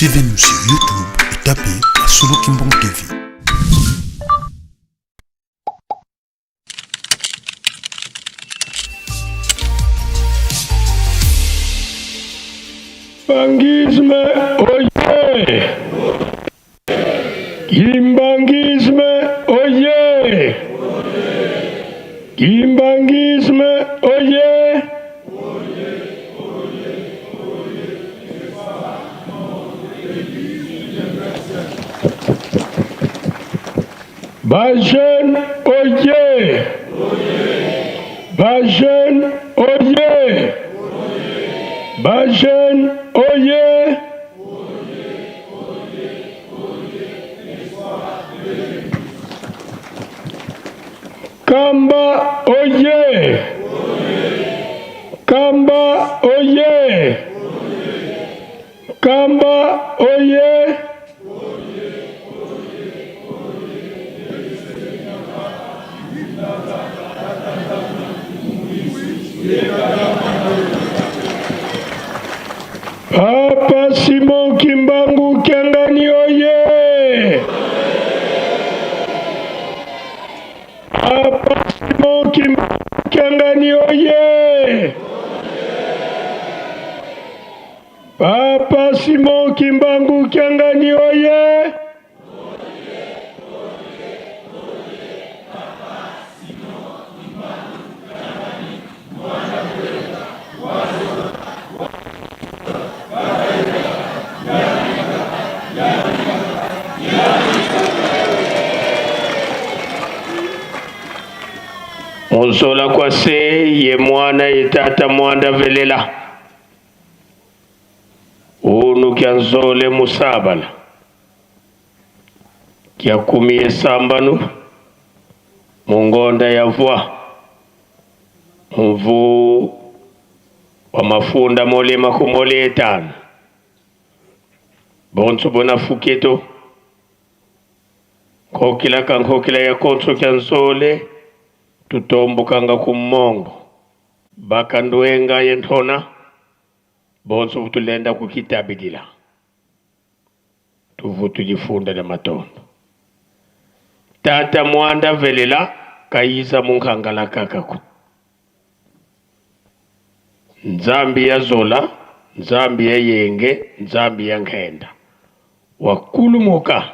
Suivez-nous sur YouTube et tapez Solo Kimbong TV. Kimbanguisme oye! Kimbanguisme oye! Kimbanguisme oye! Ba jeunes oye! Ba jeunes oye! Ba jeunes oye! Kamba oye! Kamba oye! Kamba oye! Papa Simon Kimbangu Kiangani oye! Papa Simon Kimbangu Kiangani oye! Papa Simon Kimbangu Kiangani oye! Muzola kwa se ye mwana ye tata mwanda velela unu kya nzole musabala kya kumi yesambanu mungonda ya vwa mvu wa mafunda molema kumole etano bonso bona fuketo nkokila ka nkokila ya konso kya nzole tutombukanga kummongo bakandwenga ye ntona bonso butulenda kukitabidila tuvu tudifunda lya matondo tata mwanda velela kayiza munkangala kakaku Nzambi ya zola Nzambi ya yenge Nzambi ya nkenda wakulumuka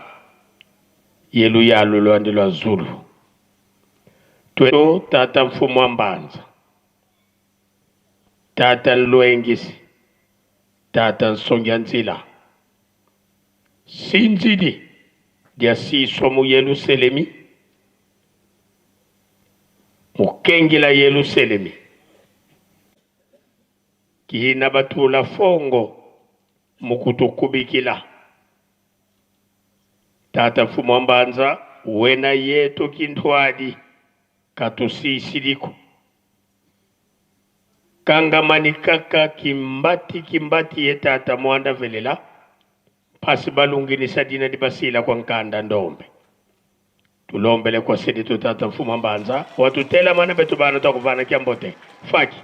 ye luyalu lwandi lwa zulu tweto tata mfumu wa mbanza tata nlwengisi tata nsongia nzila sinzidi dia siswa mu Yeluselemi mukengila Yeluselemi kihina batula fongo mukutukubikila tata mfumu wa mbanza wena yetu kintwadi katusisiliko kangamani kaka kimbati kimbati ye tata mwanda velela pasi balunginisa dina dibasila kwa nkanda ndombe tulombele kwa sidi tutata mfuma mbanza watutela mana betu bana twakuvana kyambote faki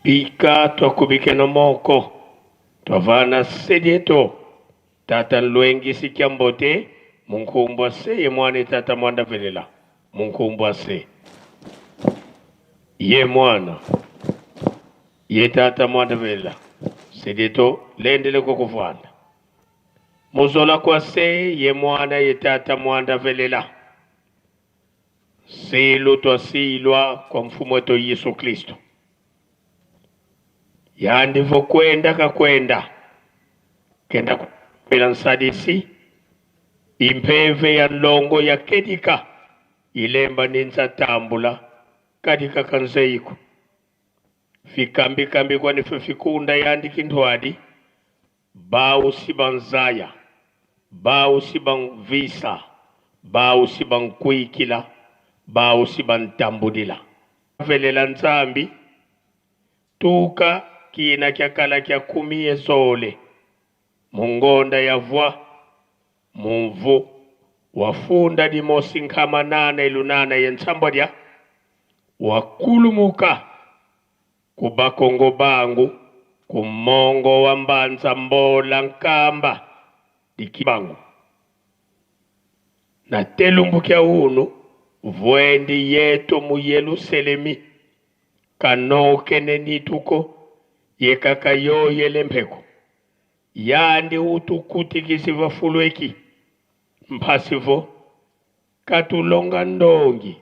Bika twakubikeno moko twavana sedieto tata nlwengisi kya mbote munkumbwa se ye mwana tata mwanda velela munkumbwa se ye mwana ye tata mwanda velela sedieto lendele kokuvanda muzola kwa se ye mwana ye tata mwanda velela Silu twasilwa kwa mfumu wetu Yesu Kristo. Yandivo kwenda kakwenda kenda kupela nsadisi impeve ya nlongo ya kedika ilemba ninza tambula kadika kanzeiko fikambikambi kwanife fikunda yandi kinthwadi bausi banzaya bausi banvisa bausi bankuikila bausi bantambudila velela nzambi tuka kina kyakala kya kumi yezole mungonda ya vwa mumvu wafunda dimosi nkhama nana ilunana yentsambwa dya wakulumuka kubakongo bangu kumongo wa mbanza mbola nkamba dikibangu na telumbukia unu vwendi yetu mu Yerusalemi kanokene nituko yekaka yoyele mpheko yandi utukutikisi vafulweki mphasivo katulonga ndongi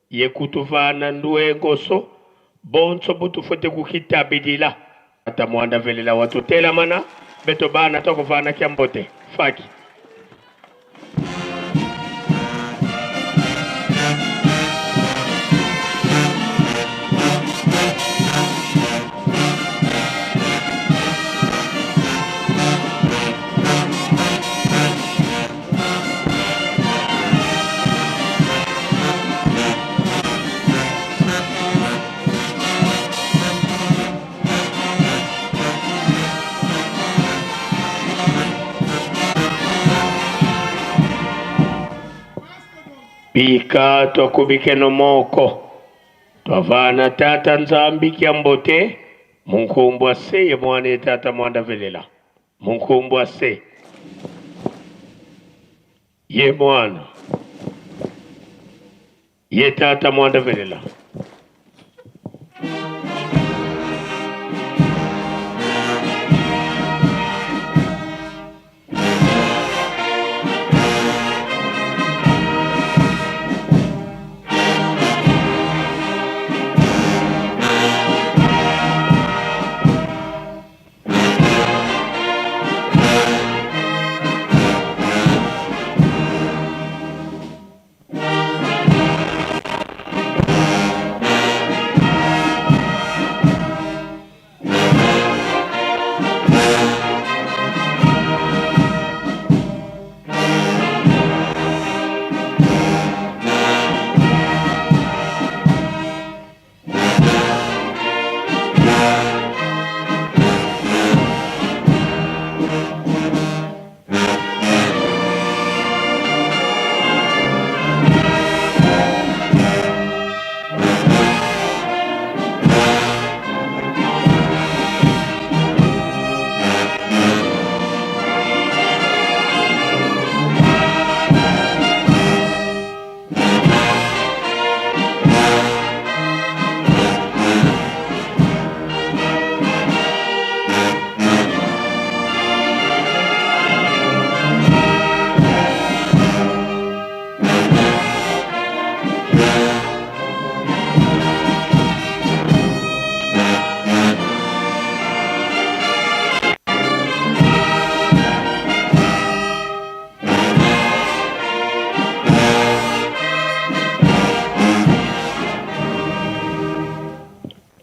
yekutuvana ndwengoso bonso butufote kukitabidila ata mwanda velela watutela mana beto bana twakuvana kya mbote faki. Bika twakubikeno moko twavana tata nzambi kya mbote munkumbwa se ye mwana tata mwanda velela munkumbwa se ye mwana ye tata mwanda velela.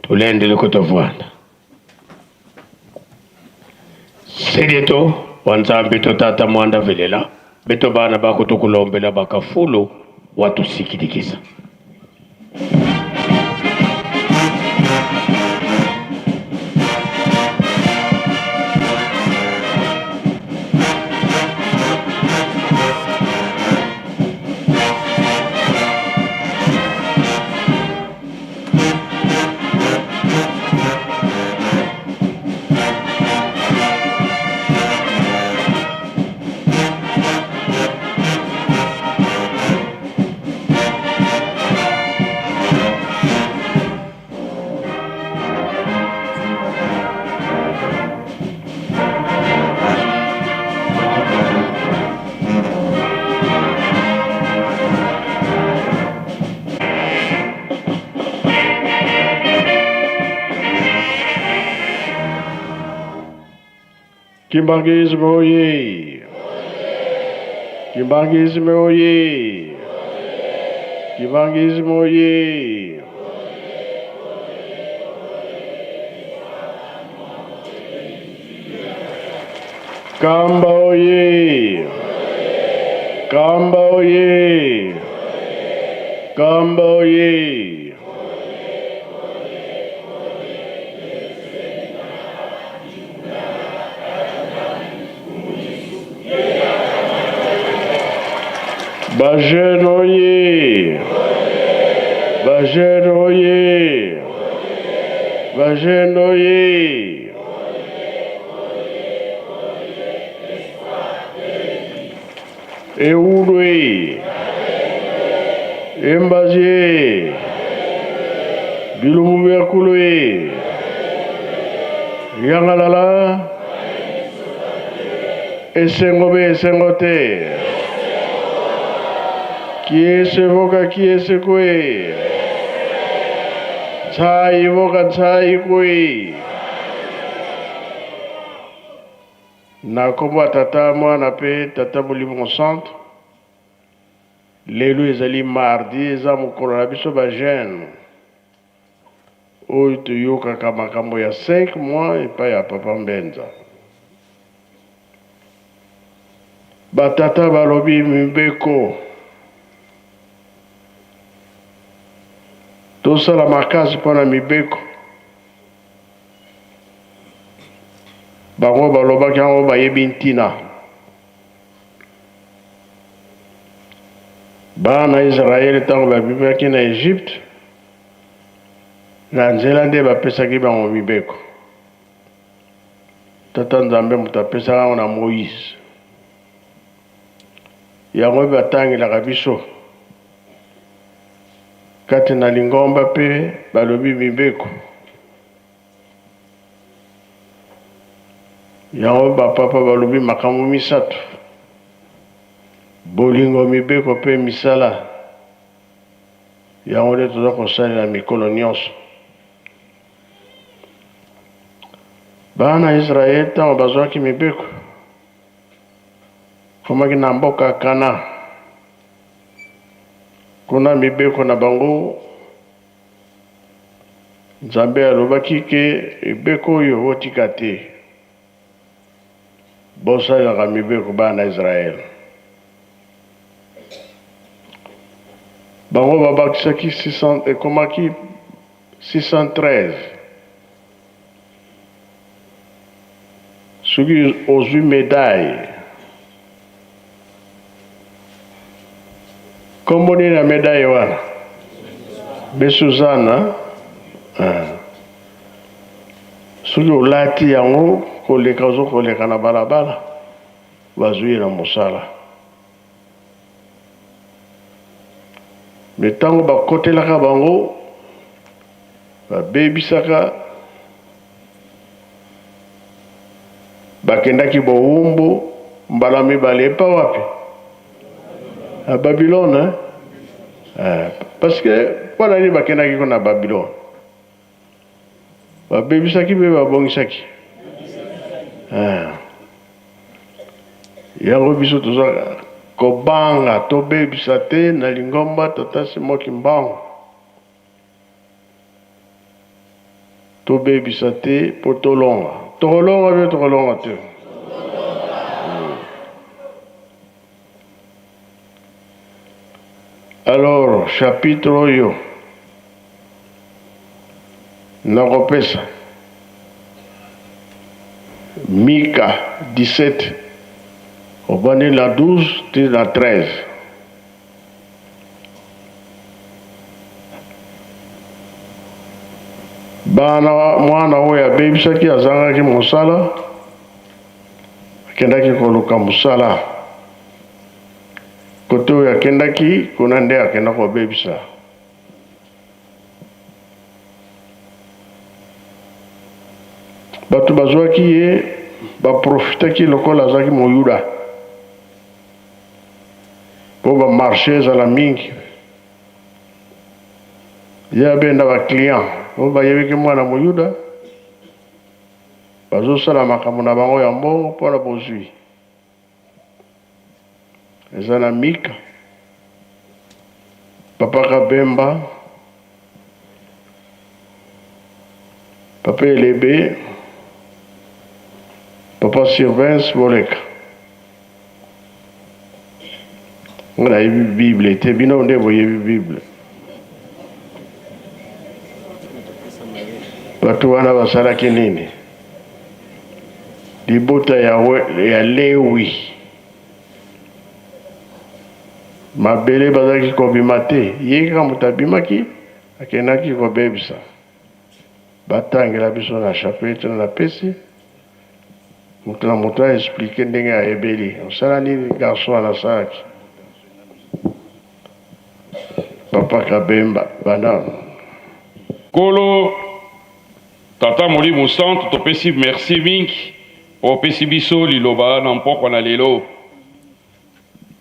Tulendele kutovwanda sedieto wanzambi to tata mwanda velela beto bana bakutukulombela bakafulu watusikilikisa. Kimbanguisme oye! Kimbanguisme oye! Kimbanguisme oye! Kamba oye! Kamba oye! Kamba oye! Ba jeune oye! Ba jeune oye! Ba jeune oye! Ewulwe! Embazie! Bilumbu bya kulwe! Yangalala! Esengo be esengo te! Kiese voka kiese kwe! Ntsai voka ntsai kwe! Na nkombo ya Tata, Mwana mpe Tata Molimo Mosantu, lelo ezali mardi, eza mokolo na biso ba jeunes oyo toyokaka makambo ya 5 mois epai ya Papa Mbenza. Batata balobi mibeko, tosala makasi mpo na mibeko. Bango balobaki yango bayebi ntina. Bana Israele ntango babimaki na Egypte, na nzela nde bapesaki bango mibeko. Tata Nzambe moto apesaka yango na Moïse. Yango batangelaka biso kati na lingomba mpe balobi mibeko. Yango bapapa balobi makambo misato, bolingo, mibeko mpe misala. Yango nde toza kosalela mikolo nyonso. Bana ya Israele ntango bazwaki mibeko, komaki na mboka Kana, kuna mibeko na bango Nzambe alobaki ke mibeko oyo botika te, bosalelaka mibeko bana Israël. Bango babakisaki 600, ekomaki 613. Soki ozwi medaille, kombo nini ya medaille wana? Be Suzana. Ah. Soki olati yango koleka ozo koleka na balabala, bazwi na mosala. Me ntango bakotelaka bango, babebisaka, bakendaki bowumbu mbala mibale epa wapi? Na Babylone. Eh? Eh, parce que mpo na nini bakendaki kuna na Babylone? Babebisaki mpe babongisaki. Eh. Yango biso toza kobanga tobebisa te na lingomba Tata Simon Kimbangu. Tobebisa te mpo tolonga. Tokolonga mpe tokolonga te. Alors chapitre oyo nakopesa Mika 17 obandi na 12 ti na 13. Bana mwana oyo abebisaki azangaki mosala, akendaki koluka mosala. Kote oyo akendaki kuna nde akenda kobebisa. Bato bazwaki ye, baprofitaki lokola azalaki Moyuda mpo bamarche ezala mingi. Ye abenda ba client mpo bayebiki mwana Moyuda. Bazosala makambo na bango ya mbongo mpo na bozwi. Eza na Mika, Papa Kabemba, Papa Elebe, Papa Sylvains Boleka. Nga nayebi Bible te, bino nde boyebi Bible. Bato wana basalaki nini? Libota ya, ya Lewi mabele bazalaki kobima te, ye kaka moto abimaki akendaki kobebisa. Batangela biso na chapitre napesi moto na moto a explique ndenge ayebeli osala nini garçon wana asalaki. Papa Kabemba banda. Nkolo Tata Molimo Santu, topesi merci mingi mpo opesi biso liloba na mpokwa na lelo.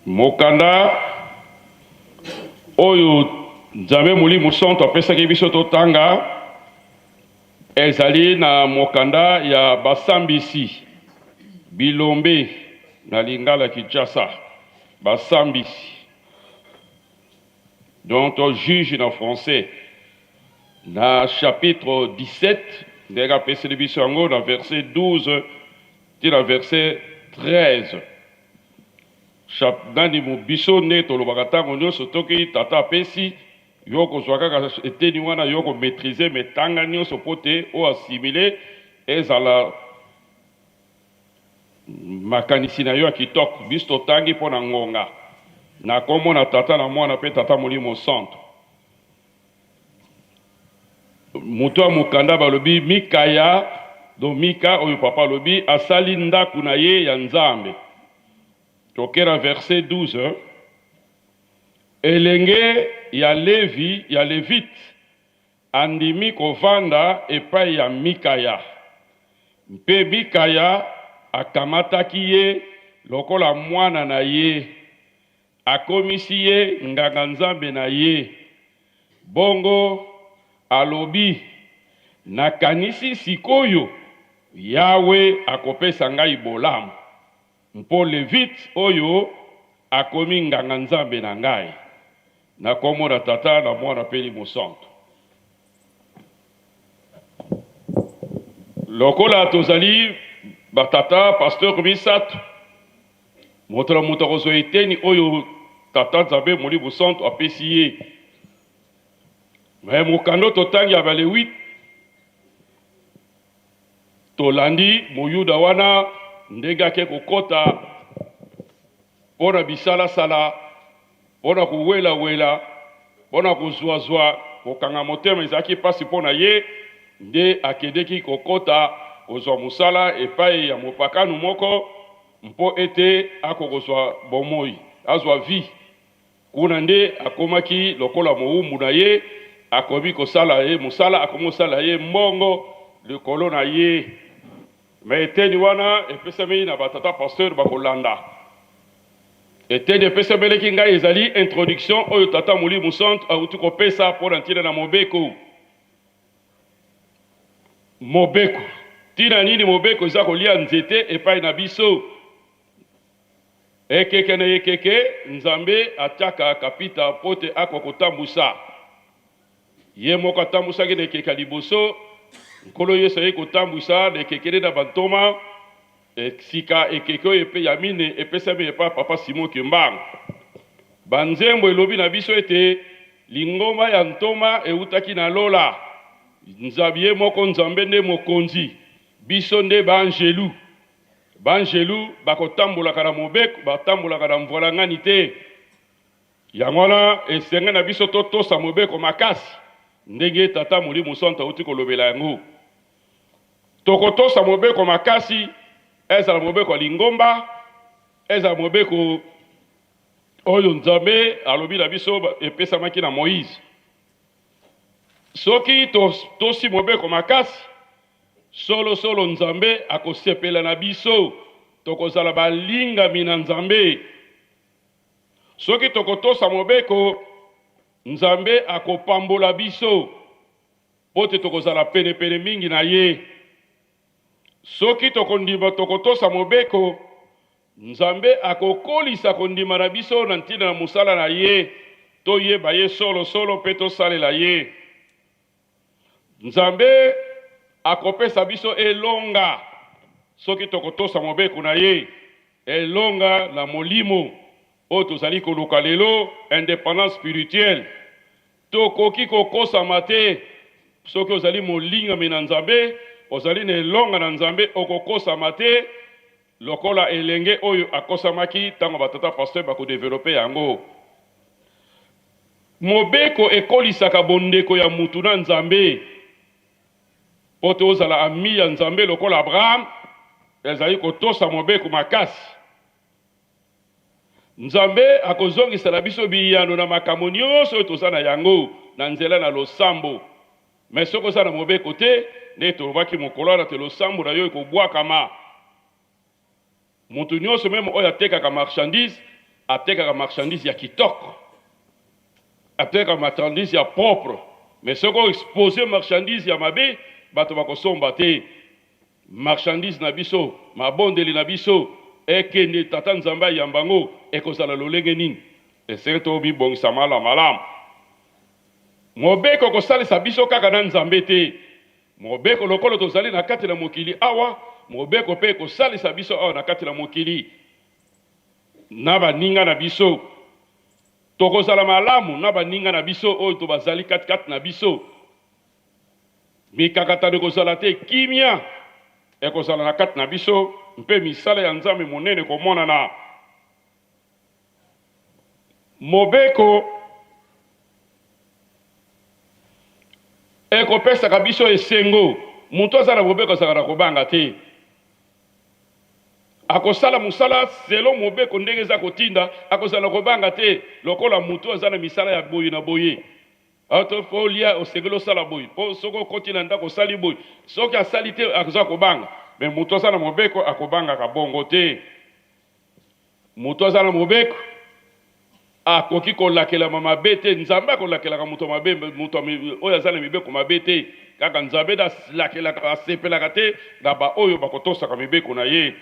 Mokanda oyo Nzambe Molimo Santu apesaki biso totanga ezali na mokanda ya Basambisi, Bilombe na Lingala Kinshasa, Basambisi donc to juge na français na chapitre 17 ndenge apeseli biso yango na verset 12 ti na verset 13. Nani biso nde tolobaka ntango nyonso toki tata apesi yo kozwa kaka eteni wana yo ko maitriser mais tanga nyonso po te o assimiler ezala makanisi na yo ya kitoko. Biso totangi mpo na ngonga na kombo na Tata na Mwana mpe Tata Molimo Santo. Moto ya mokanda balobi Mikaya, do Mika oyo papa alobi asali ndako na ye ya Nzambe. Tokera verset 12. Elenge ya Levi ya Levite andimi kovanda epai ya Mikaya, mpe Mikaya akamataki ye lokola mwana na ye, akomisi ye nganga-nzambe na ye. Bongo alobi, Nakanisi sik'oyo Yawe akopesa ngai bolamu, mpo Levite oyo akomi nganga-nzambe na ngai. Na kombo na Tata, na Mwana mpe Elimo Santu. Lokola tozali batata pasteur misato, moto na moto akozwa eteni oyo Tata Nzambe Molimo Santu apesi ye. Me mokanda totangi ya Balewite, tolandi Moyuda wana ndenge ake kokota mpo na bisalasala, mpo na kowelawela, mpo na kozwazwa, kokanga motema ezalaki mpasi mpo na ye, nde akendeki kokota kozwa mosala epai ya mopakanu moko mpo ete akokozwa bomoi, azwa vie. Kuna nde akomaki lokola mowumbu na ye, akomi kosala ye mosala, akomi kosala ye mbongo likolo na ye. Mais eteni wana epesameli na ba tata pasteur bakolanda. Eteni epesameleki ngai ezali introduction oyo tata Molimo Santu awuti kopesa mpo na ntina na mobeko. Mobeko. Ntina nini mobeko eza kolia nzete epai na biso? Ekeke na ekeke, Nzambe atiaka kapita mpo te akoka kotambusa. Ye moko atambusaki na ekeke ya liboso. Nkolo Yesu ayei kotambwisa na ekeke nde na bantoma. Sika ekeke oyo epe ya mine epesami epa Papa Simon Kimbangu. Banzembo elobi na biso ete lingomba ya ntoma eutaki na lola. Nzambe ye moko Nzambe nde mokonzi, biso nde baanjelu. Baanjelu bakotambolaka na mobeko, batambolaka na mvualangani te. Yango wana esengeli na biso totosa mobeko makasi, ndenge Tata Molimo Santu auti kolobela yango. Tokotosa mobeko makasi, ezala mobeko ya lingomba, ezala mobeko oyo Nzambe alobi na biso epesamaki na Moize. Soki totosi mobeko makasi, solo solo Nzambe akosepela na biso, tokozala balingami na Nzambe. Soki tokotosa mobeko, Nzambe akopambola biso mpo te tokozala penepene mingi na ye. Soki tokondima tokotosa mobeko, Nzambe akokolisa kondima na biso na ntina na mosala na ye, toyeba ye solosolo mpe tosalela ye. Nzambe akopesa biso elonga soki tokotosa mobeko na ye, elonga na molimo oyo tozali koluka lelo, independance spirituelle. Tokoki kokosama te. Soki ozali molingami na Nzambe, ozali na elonga na Nzambe, okokosama te lokola elenge oyo akosamaki ntango ba tata pasteur ba ko developper yango. Mobeko ekolisaka bondeko ya mutu na Nzambe. Mpo te ozala ami ya Nzambe lokola Abraham, ezali kotosa mobeko makasi. Nzambe akozongisela biso biyano na makambo nionso oyo toza na yango na nzela na losambo. Mais soki oza na mobeko te, ndenge tolobaki mokolo wana te losambo na yo ekobwakama. Mutu nionso meme oyo atekaka marchandise, atekaka marchandise ya kitoko. Atekaka marchandise ya propre. Mais soki o exposer marchandise ya mabe, bato bakosomba te. Marchandise na biso, mabondeli na biso ekende Tata Nzambe ayamba yango, ekozala lolenge nini? Esengeli tomibongisa malamu malamu. Mobeko ekosalisa biso kaka na Nzambe te. Mobeko lokola tozali na kati na mokili awa, mobeko mpe ekosalisa biso awa na kati na mokili na baninga na biso. Tokozala malamu na baninga na biso oyo to bazali kati kati na biso. Mikakatano ekozala te, kimia ekozala na kati na biso, mpe misala ya Nzambe monene ekomonana. Mobeko ekopesaka biso esengo. Moto aza na mobeko azalaka na kobanga te. Akosala mosala selon mobeko ndenge eza kotinda, akozala na kobanga te lokola moto aza na misala ya boye na boye. Ato po olia osengeli osala boye, po soki okoti na ndako osali boye. Soki asali te aza kobanga. Mais moto aza na mobeko akobangaka bongo te. Moto aza na mobeko akoki kolakelama mabe te. Nzambe akolakelaka moto mabe, moto oyo aza na mibeko mabe te. Kaka Nzambe nde alakelaka, asepelaka te na baoyo bakotosaka mibeko na ye.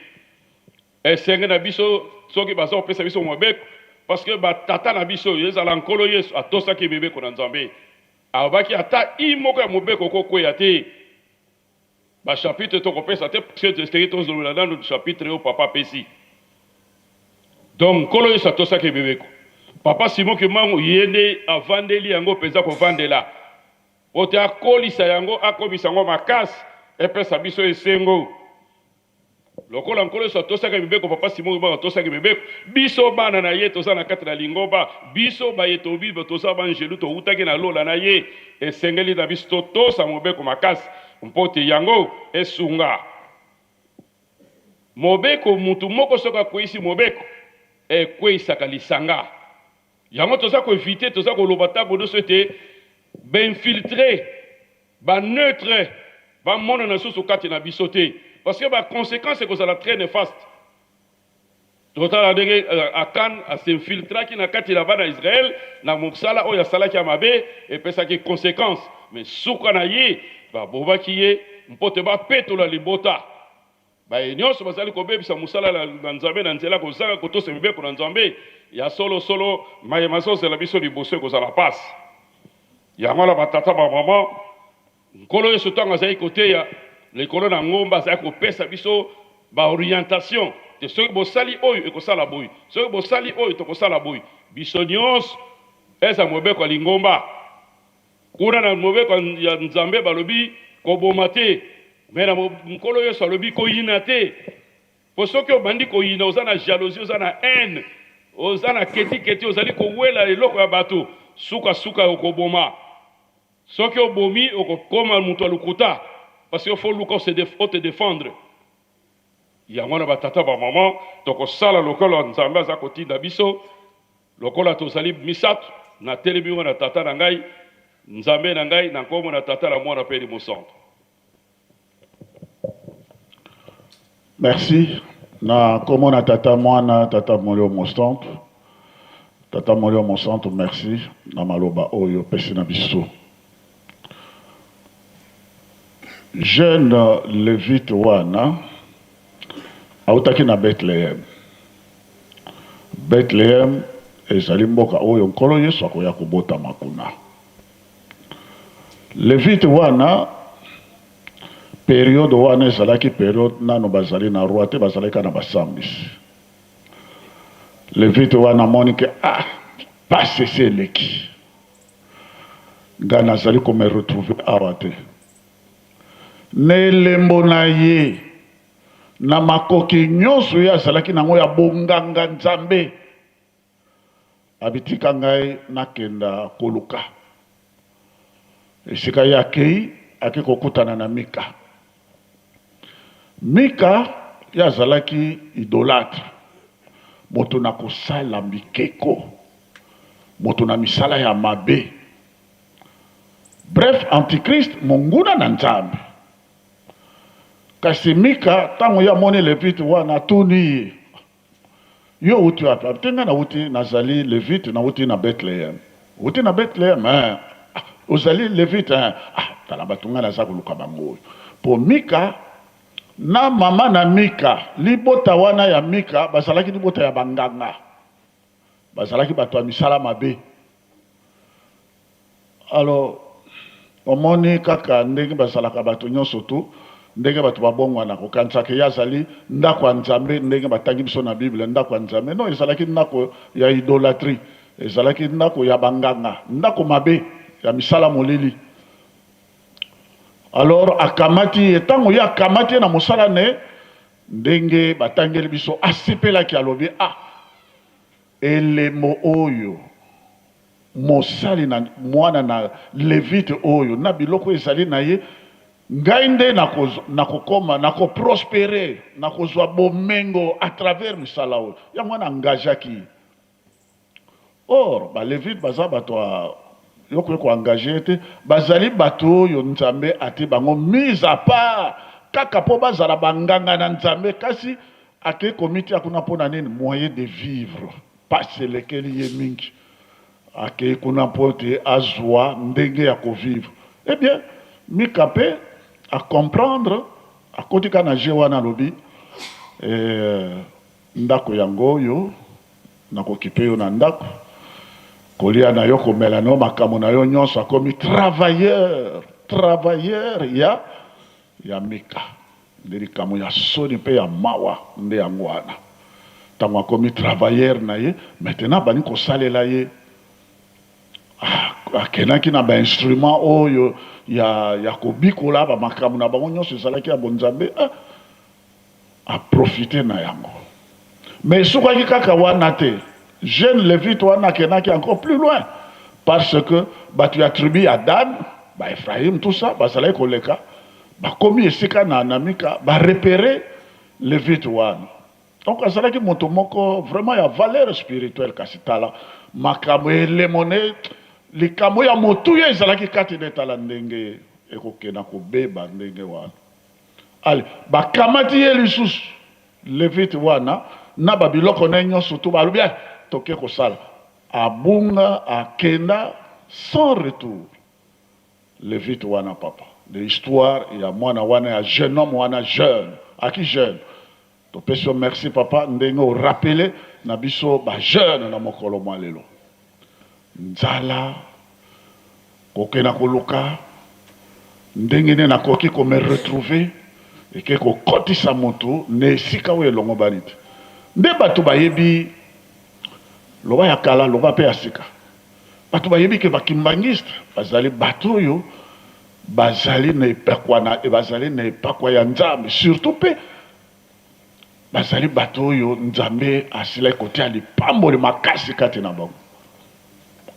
Esenge na biso soki baza kopesa biso mobeko, parce que ba tata na biso, ezala Nkolo Yesu atosaki mibeko na Nzambe. Alobaki ata i moko ya mobeko okokweya te. Ba chapitre tokopesa te parce que esengeli tozolobela nanu chapitre oyo papa apesi. Donc Nkolo Yesu atosaki mibeko. Papa Simon Kimbangu ye nde avandeli yango penza kovandela po te akolisa yango, akomisa yango makasi, epesa biso esengo. Lokola Nkolo Yesu atosaki mibeko, Papa Simon Kimbangu atosaki mibeko, biso bana na ye toza na kati na lingomba, biso baye tobi toza banjelu towutaki na lola na ye, esengeli na biso totosa mobeko makasi mpo te yango esunga. Mobeko, mutu moko soki akweyisi mobeko, ekweyisaka lisanga. Yango toza ko eviter, toza koloba tango nionso ete ba infiltres, ba neutres bamonana lisusu kati na biso te parce que ba consequences ekozala très nefaste. Totala ndenge Akan a s'infiltraki na kati na bana Israël na mosala oyo asalaki ya mabe epesaki consequence, mais suka na ye babomaki ye mpo te bapetola libota. Baye nionso bazali kobebisa mosala na Nzambe na nzela kozanga kotosa mibeko na Nzambe, ya solo solo maye mazozela biso liboso ekozala pasi. Yango wana ba tata ba mama, Nkolo Yesu tango azalaki koteya likolo na ngomba azalaki kopesa biso ba orientation te soki bosali oyo ekosala boye, soki bosali oyo tokosala boye. Biso nionso eza mobeko ya lingomba. Kuna na mobeko ya Nzambe balobi koboma te, mais na Nkolo Yesu alobi koyina te. Po soki obandi koyina, oza na jalousie, oza na haine, oza na keti keti, ozali kowela eloko ya bato, suka suka okoboma. Soki obomi okokoma moto ya lokuta, parce que faut oluka o te defendre. Yango wana ba tata ba maman tokosala lokola Nzambe aza kotinda biso, lokola tozali misatu, natelemi wana tata na ngai, Nzambe na ngai, na nkombo na Tata na Mwana mpe Elimo Santu. Merci na kombo na tata mwana tata molimo mosantu tata molimo mosantu merci na maloba oyo opesi na biso. Jeune levite wana awutaki na Bethlehem. Bethlehem ezali mboka oyo Nkolo Yesu akoya kobotama kuna. Levite wana periode wana ezalaki periode nano bazali na roi te, bazalaki kaka na basambisi. Levite wana amoni ke ah, pasi esi eleki, ngai nazali ko me retrouver awa te. Na elembo na ye, na makoki nyonso ye azalaki na yango ya bonganga Nzambe, abi tika ngai nakenda koluka. Esika ye akei, ake kokutana na Mika. Mika ye azalaki idolatre, moto na kosala bikeko, moto na misala ya mabe. Bref, antichrist, monguna na Nzambe. Kasi Mika, ntango ye amoni Levite wana, atuni ye, Yo outi wapi? Alobi, Te, ngai nauti, nazali Levite, nauti na Bethlehem. Outi na Bethlehem? Ee. Ah, ozali Levite? Ee. Ah, tala bato ngai naza koluka bango oyo. Mpo Mika na mama na Mika, libota wana ya Mika, bazalaki libota ya banganga. Bazalaki bato ya misala mabe. Alors omoni kaka ndenge bazalaka bato nyonso tout ndenge bato babongwana kokanisa ke ye azali ndako ya Nzambe ndenge batangi biso na bible ndako ya Nzambe non ezalaki ndako ya idolatrie ezalaki ndako ya banganga ndako mabe ya misala molili alors akamati ye ntango ye akamati ye na mosala ne ndenge batangeli biso asepelaki alobi ah elembo oyo Mosali na mwana na Levite oyo, na biloko ezali na ye, ngai nde nakokoma, nakoprospere, nakozwa bomengo à travers misala oyo. Yango wana engageaki ye. Or, ba Levite baza bato ya yo okoki ko engager ye te, bazali bato oyo Nzambe atie bango mise à part kaka mpo bazala banganga na Nzambe, kasi akei komitia kuna mpo na nini? Moyen de vivre. Pasi elekeli ye mingi, akeyi kuna mpo ete azua ndenge ya ko vivre. Eh bien, Mika mpe a comprendre, akoti kaka na jeu wana, alobi, eh, ndako yango oyo, nakokipe yo na ndako, kolia na yo, komela na yo, makambo na yo nyonso. Akomi travailleur, travailleur ya, ya Mika. Nde likambo ya soni mpe ya mawa nde yango wana. Tango akomi travailleur na ye, maintenant abandi kosalela ye. Akendaki na ba instruments oyo ya, ya kobikola, ba makambo na bango nyonso ezalaki ya bonzambe. Ah, a profiter na yango. Mais esukaki kaka wana te. Jeune Levite wana akendaki encore plus loin. Parce que bato ya tribu ya Dan, ba Ephraim, tout ça, bazalaki koleka. Bakomi esika na na Mika, ba reperer Levite wana. Donc azalaki moto moko vraiment ya valeur spirituelle, kasi tala makambo elembo ne likambo ya motuya ezalaki kati ne, tala ndenge ekokenda kobeba ndenge wana. Ale bakamati ye lisusu Levite wana na ba biloko ne nyonso tu, balobi ale toke kosala. Abunga akenda sans retour. Levite wana papa de histoire ya mwana wana ya jeune homme wana jeune aki jeune topesi yo merci papa ndenge o rappeler na biso ba jeune na mokolo mwa lelo nzala kokenda koluka ndenge nini nakoki ko me retrouver eke kokotisa motu na esika oyo elongobani te nde bato bayebi loba ya kala loba pe ya sika Bato bayebi ke ba kimbanguiste bazali bato oyo bazali na epakwa na bazali na epakwa ya Nzambe surtout pe bazali bato oyo Nzambe asilaki kotia lipamboli makasi kati na bango.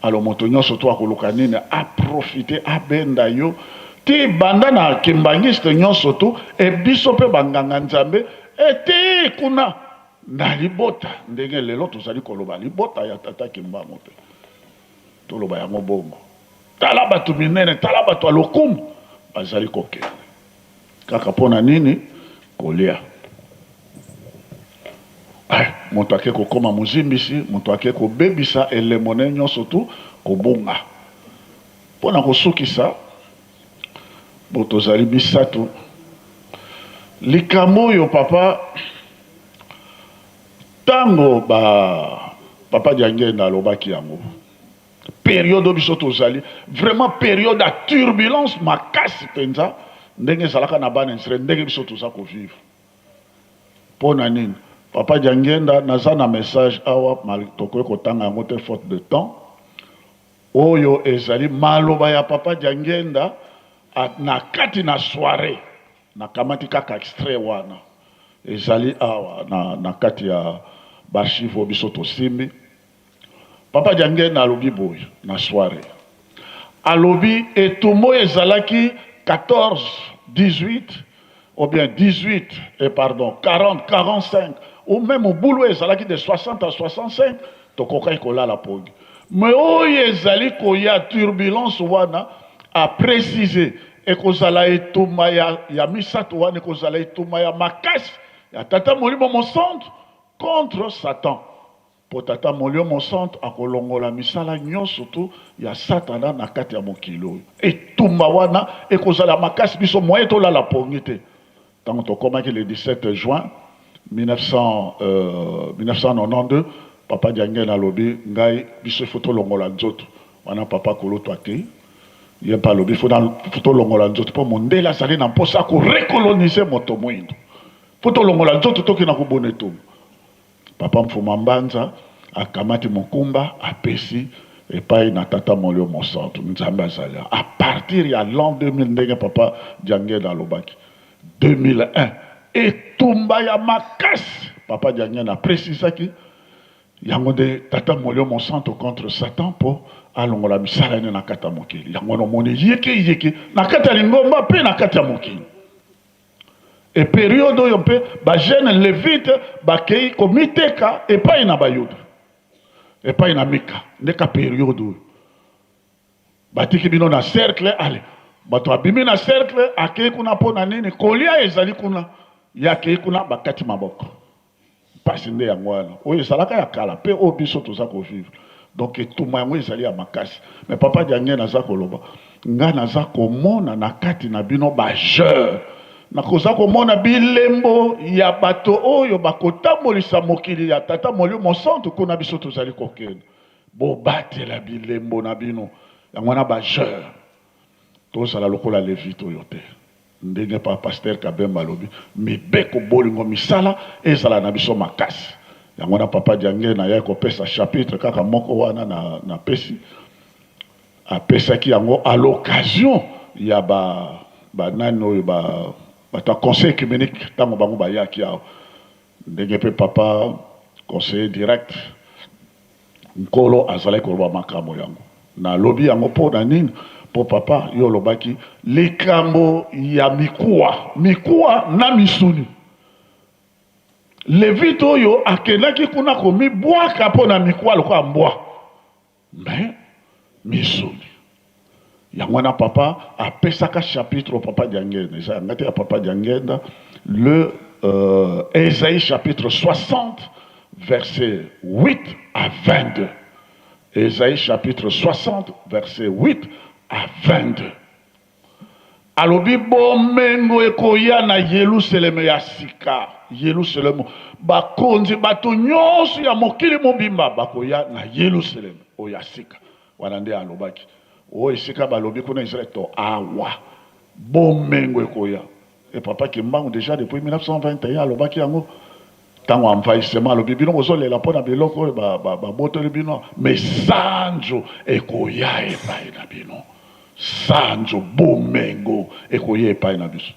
Alors moto nyonso to akoluka nini a profiter abenda yo ti banda na kimbanguiste nyonso tu e biso pe ba nganga Nzambe e ti kuna Na libota, ndenge lelo tozali koloba libota ya Tata Kimbangu mpe toloba yango bongo. Tala bato minene, tala bato ya lokumu bazali kokende kaka mpo na nini? Kolia. Eh, moto ake kokoma mozimbisi, moto ake kobebisa elembo na ye nyonso tu, kobunga. Mpo na kosukisa. Bo tozali misatu. Likambo oyo papa, tango ba papa Diangienda alobaki yango, periode oyo biso tozali vraiment periode ya turbulence makasi penza, ndenge ezalaka na bana Israël, ndenge biso toza ko vivre. Pona nini? Papa Diangienda, naza na message awa, tokoki kotanga yango te faute de temps. Oyo ezali maloba ya papa Diangienda na kati na soiree. Nakamati kaka extrait wana. Ezali awa na, na kati ya ba archives oyo biso tosimbi. Papa Diangienda alobi boye na soiree. Alobi etumba oyo ezalaki 14, 18 ou bien 18, eh pardon, 40, 45 ou meme mobulu oyo ezalaki de 60 à 65, tokokaki kolala pongi. Mais oyo ezali koya turbulence wana, a preciser, ekozala etumba ya, ya misato wana ekozala etumba ya makasi ya Tata Molimo Mosantu contre Satan. Mpo Tata Molio Mosantu akolongola misala nyonso tu ya Satana na kati ya mokili oyo. Etumba wana ekozala makasi, biso moyen tolala pongi te. Tango tokomaki le 17 juin 1992, Papa Diangienda alobi ngai biso il faut tolongola nzoto wana. Papa Kulutu akei, ye mpe alobi faut tolongola nzoto mpo mondele azali na mposa ya ko recoloniser moto moindo, faut tolongola nzoto tokenda kobunda etumba. Papa Mfuma Mbanza akamati mokumba apesi epai na Tata Molio Mosantu. Nzambe azali awa. A partir ya l'an 2000 ndenge Papa Diangienda alobaki, 2001 etumba ya makasi Papa Diangienda a precisaki yango nde Tata Molio Mosantu contre Satan mpo alongola misala ne na kati ya mokili. Yango wana omoni yeke yeke na kati ya lingomba mpe na kati ya mokili. E periode oyo mpe ba jeunes levites bakei komiteka epai na Bayuda, epai na Mika. Nde ka periode oyo batiki bino na cercle. Ale bato abimi na cercle, akei kuna mpo na nini? Kolia ezali kuna, ye akei kuna, bakati maboko. Pasi nde yango wana. Oyo ezalaka ya kala pe oyo biso toza ko vivre. Donc etumba yango ezali ya makasi. Mais papa Diangienda aza koloba, nga naza komona na kati na bino ba jeunes, nakoza komona bilembo ya bato oyo bakotambolisa mokili ya Tata Molimo Mosantu kuna biso tozali kokende. Bobatela bilembo na bino. Yango wana ba jeunes, tozala lokola Levite oyo te. Ndenge pa pasteur Kabemba alobi, mibeko, bolingo, misala ezala na biso makasi. Yango wana papa Diangienda ayaki kopesa chapitre kaka moko wana na napesi. Apesaki yango à l'occasion ya ba ba nani oyo ba bato ya conseil ecumenique tango bango bayaki awa. Ndenge pe papa conseiller direct Nkolo azalaki koloba makambo yango. Nalobi yango mpo na nini? Mpo papa, yo olobaki likambo ya mikuwa, mikuwa na misuni. Levite oyo akendaki kuna komibwaka mpo na mikuwa lokola mbwa, mais misuni. Yango wana papa apesaka chapitre oyo papa Diangienda, eza ya nga te, ya papa Diangienda, le Esaïe chapitre 60 verset 8 à 22. Esaïe chapitre 60 verset 8 à 22. Alobi bomengo ekoya na Yelusaleme ya sika, Yelusaleme, bakonzi, bato nyonso ya mokili mobimba bakoya na Yelusaleme oyo ya sika. Wana nde alobaki, O esika balobi kuna Israël to awa bomengo ekoya. Et papa Kimbangu dejà depuis 1921 alobaki yango tango envahissement, alobi bino bozolela mpo na biloko oyo babotoli bino, mais sanjo ekoya epai na bino, sanjo bomengo ekoya epai na biso.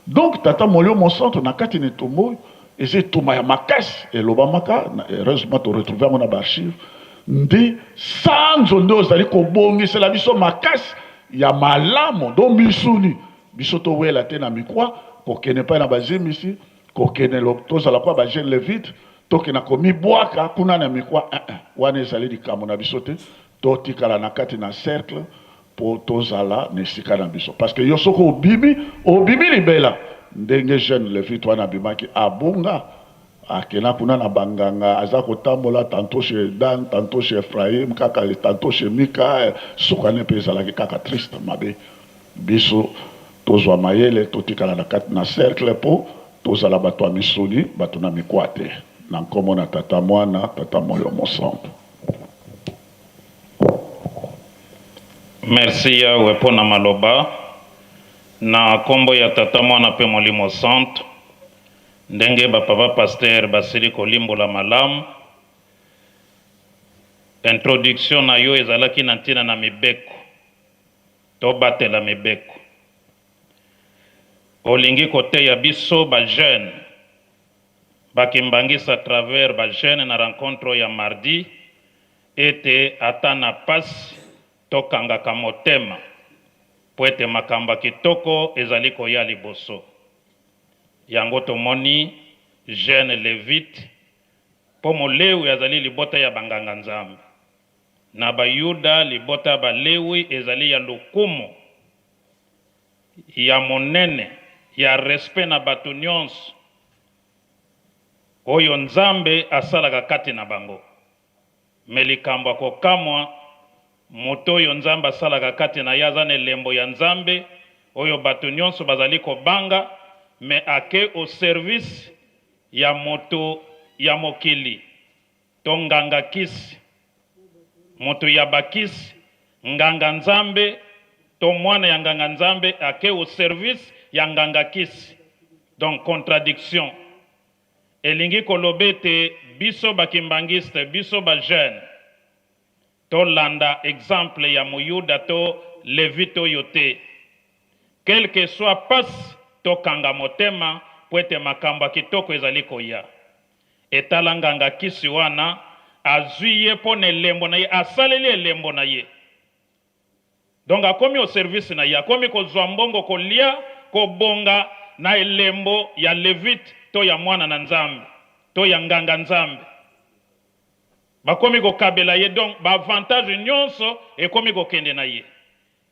Donc tata molio mosantu na kati na etumba oyo eza etumba ya makasi elobamaka, heureusement to retrouver yango na ba archives, nde sanzo nde ozali kobongisela biso makasi ya malamu do misuni biso towela te na mikwa kokende epai na bazimbisi kokende tozala kwa ba jeune levite tokenda komibwaka kuna na mikwa eh, eh, wana ezali likambo na biso te, totikala na kati na cercle po tozala na esika na biso parce que yo soki obimi obimi libela ndenge jeune levite wana abimaki abunga akenda kuna na banganga aza kotambola tantot chez Dan tantot chez Ephraim kaka tantot chez Mika suka ne pe ezalaki kaka triste mabe biso. Tozwa mayele, totikala na kati na cercle po tozala bato ya misuni, bato na mikwa te. Na nkombo na Tata, Mwana, Tata Moyo Mosantu. Merci Yahweh mpo na maloba. Na kombo ya Tata, Mwana mpe Molimo Santu, ndenge ba papa pasteur basili kolimbola malamu, introduction na yo ezalaki na ntina na mibeko. Tobatela mibeko. Olingi koteya biso ba jeunes ba kimbanguiste à travers ba jeunes na rencontre oyo ya mardi ete ata na pasi tokangaka motema po ete makambo ya kitoko ezali koya liboso. Yango tomoni jeune levite po molewi azali libota ya ba nganga Nzambe. Na Bayuda, libota ya Balewi ezali ya lokumu, ya monene, ya respect na bato nionso oyo Nzambe asalaka kati na bango. Mais likambo ya kokamwa, moto oyo Nzambe asalaka kati na ye aza na elembo ya Nzambe oyo bato nionso bazali kobanga, mais ake au service ya moto ya mokili. To nganga kisi, mutu ya ba kisi, nganga nzambe to mwana ya nganga nzambe ake au service ya nganga kisi. Donc contradiction. Elingi koloba ete biso ba kimbanguiste, biso ba jeunes tolanda exemple ya muyuda to levite oyo te. Quelque soit pasi tokanga motema po ete makambo ya kitoko ezali koya. Etala nganga kisi wana azui ye po na elembo na ye asaleli elembo na ye donc akomi au service na ye akomi kozua mbongo kolia kobonga na elembo ya levite to ya mwana na nzambe to ya nganga nzambe bakomi kokabela ye donc ba avantage nionso ekomi kokende na ye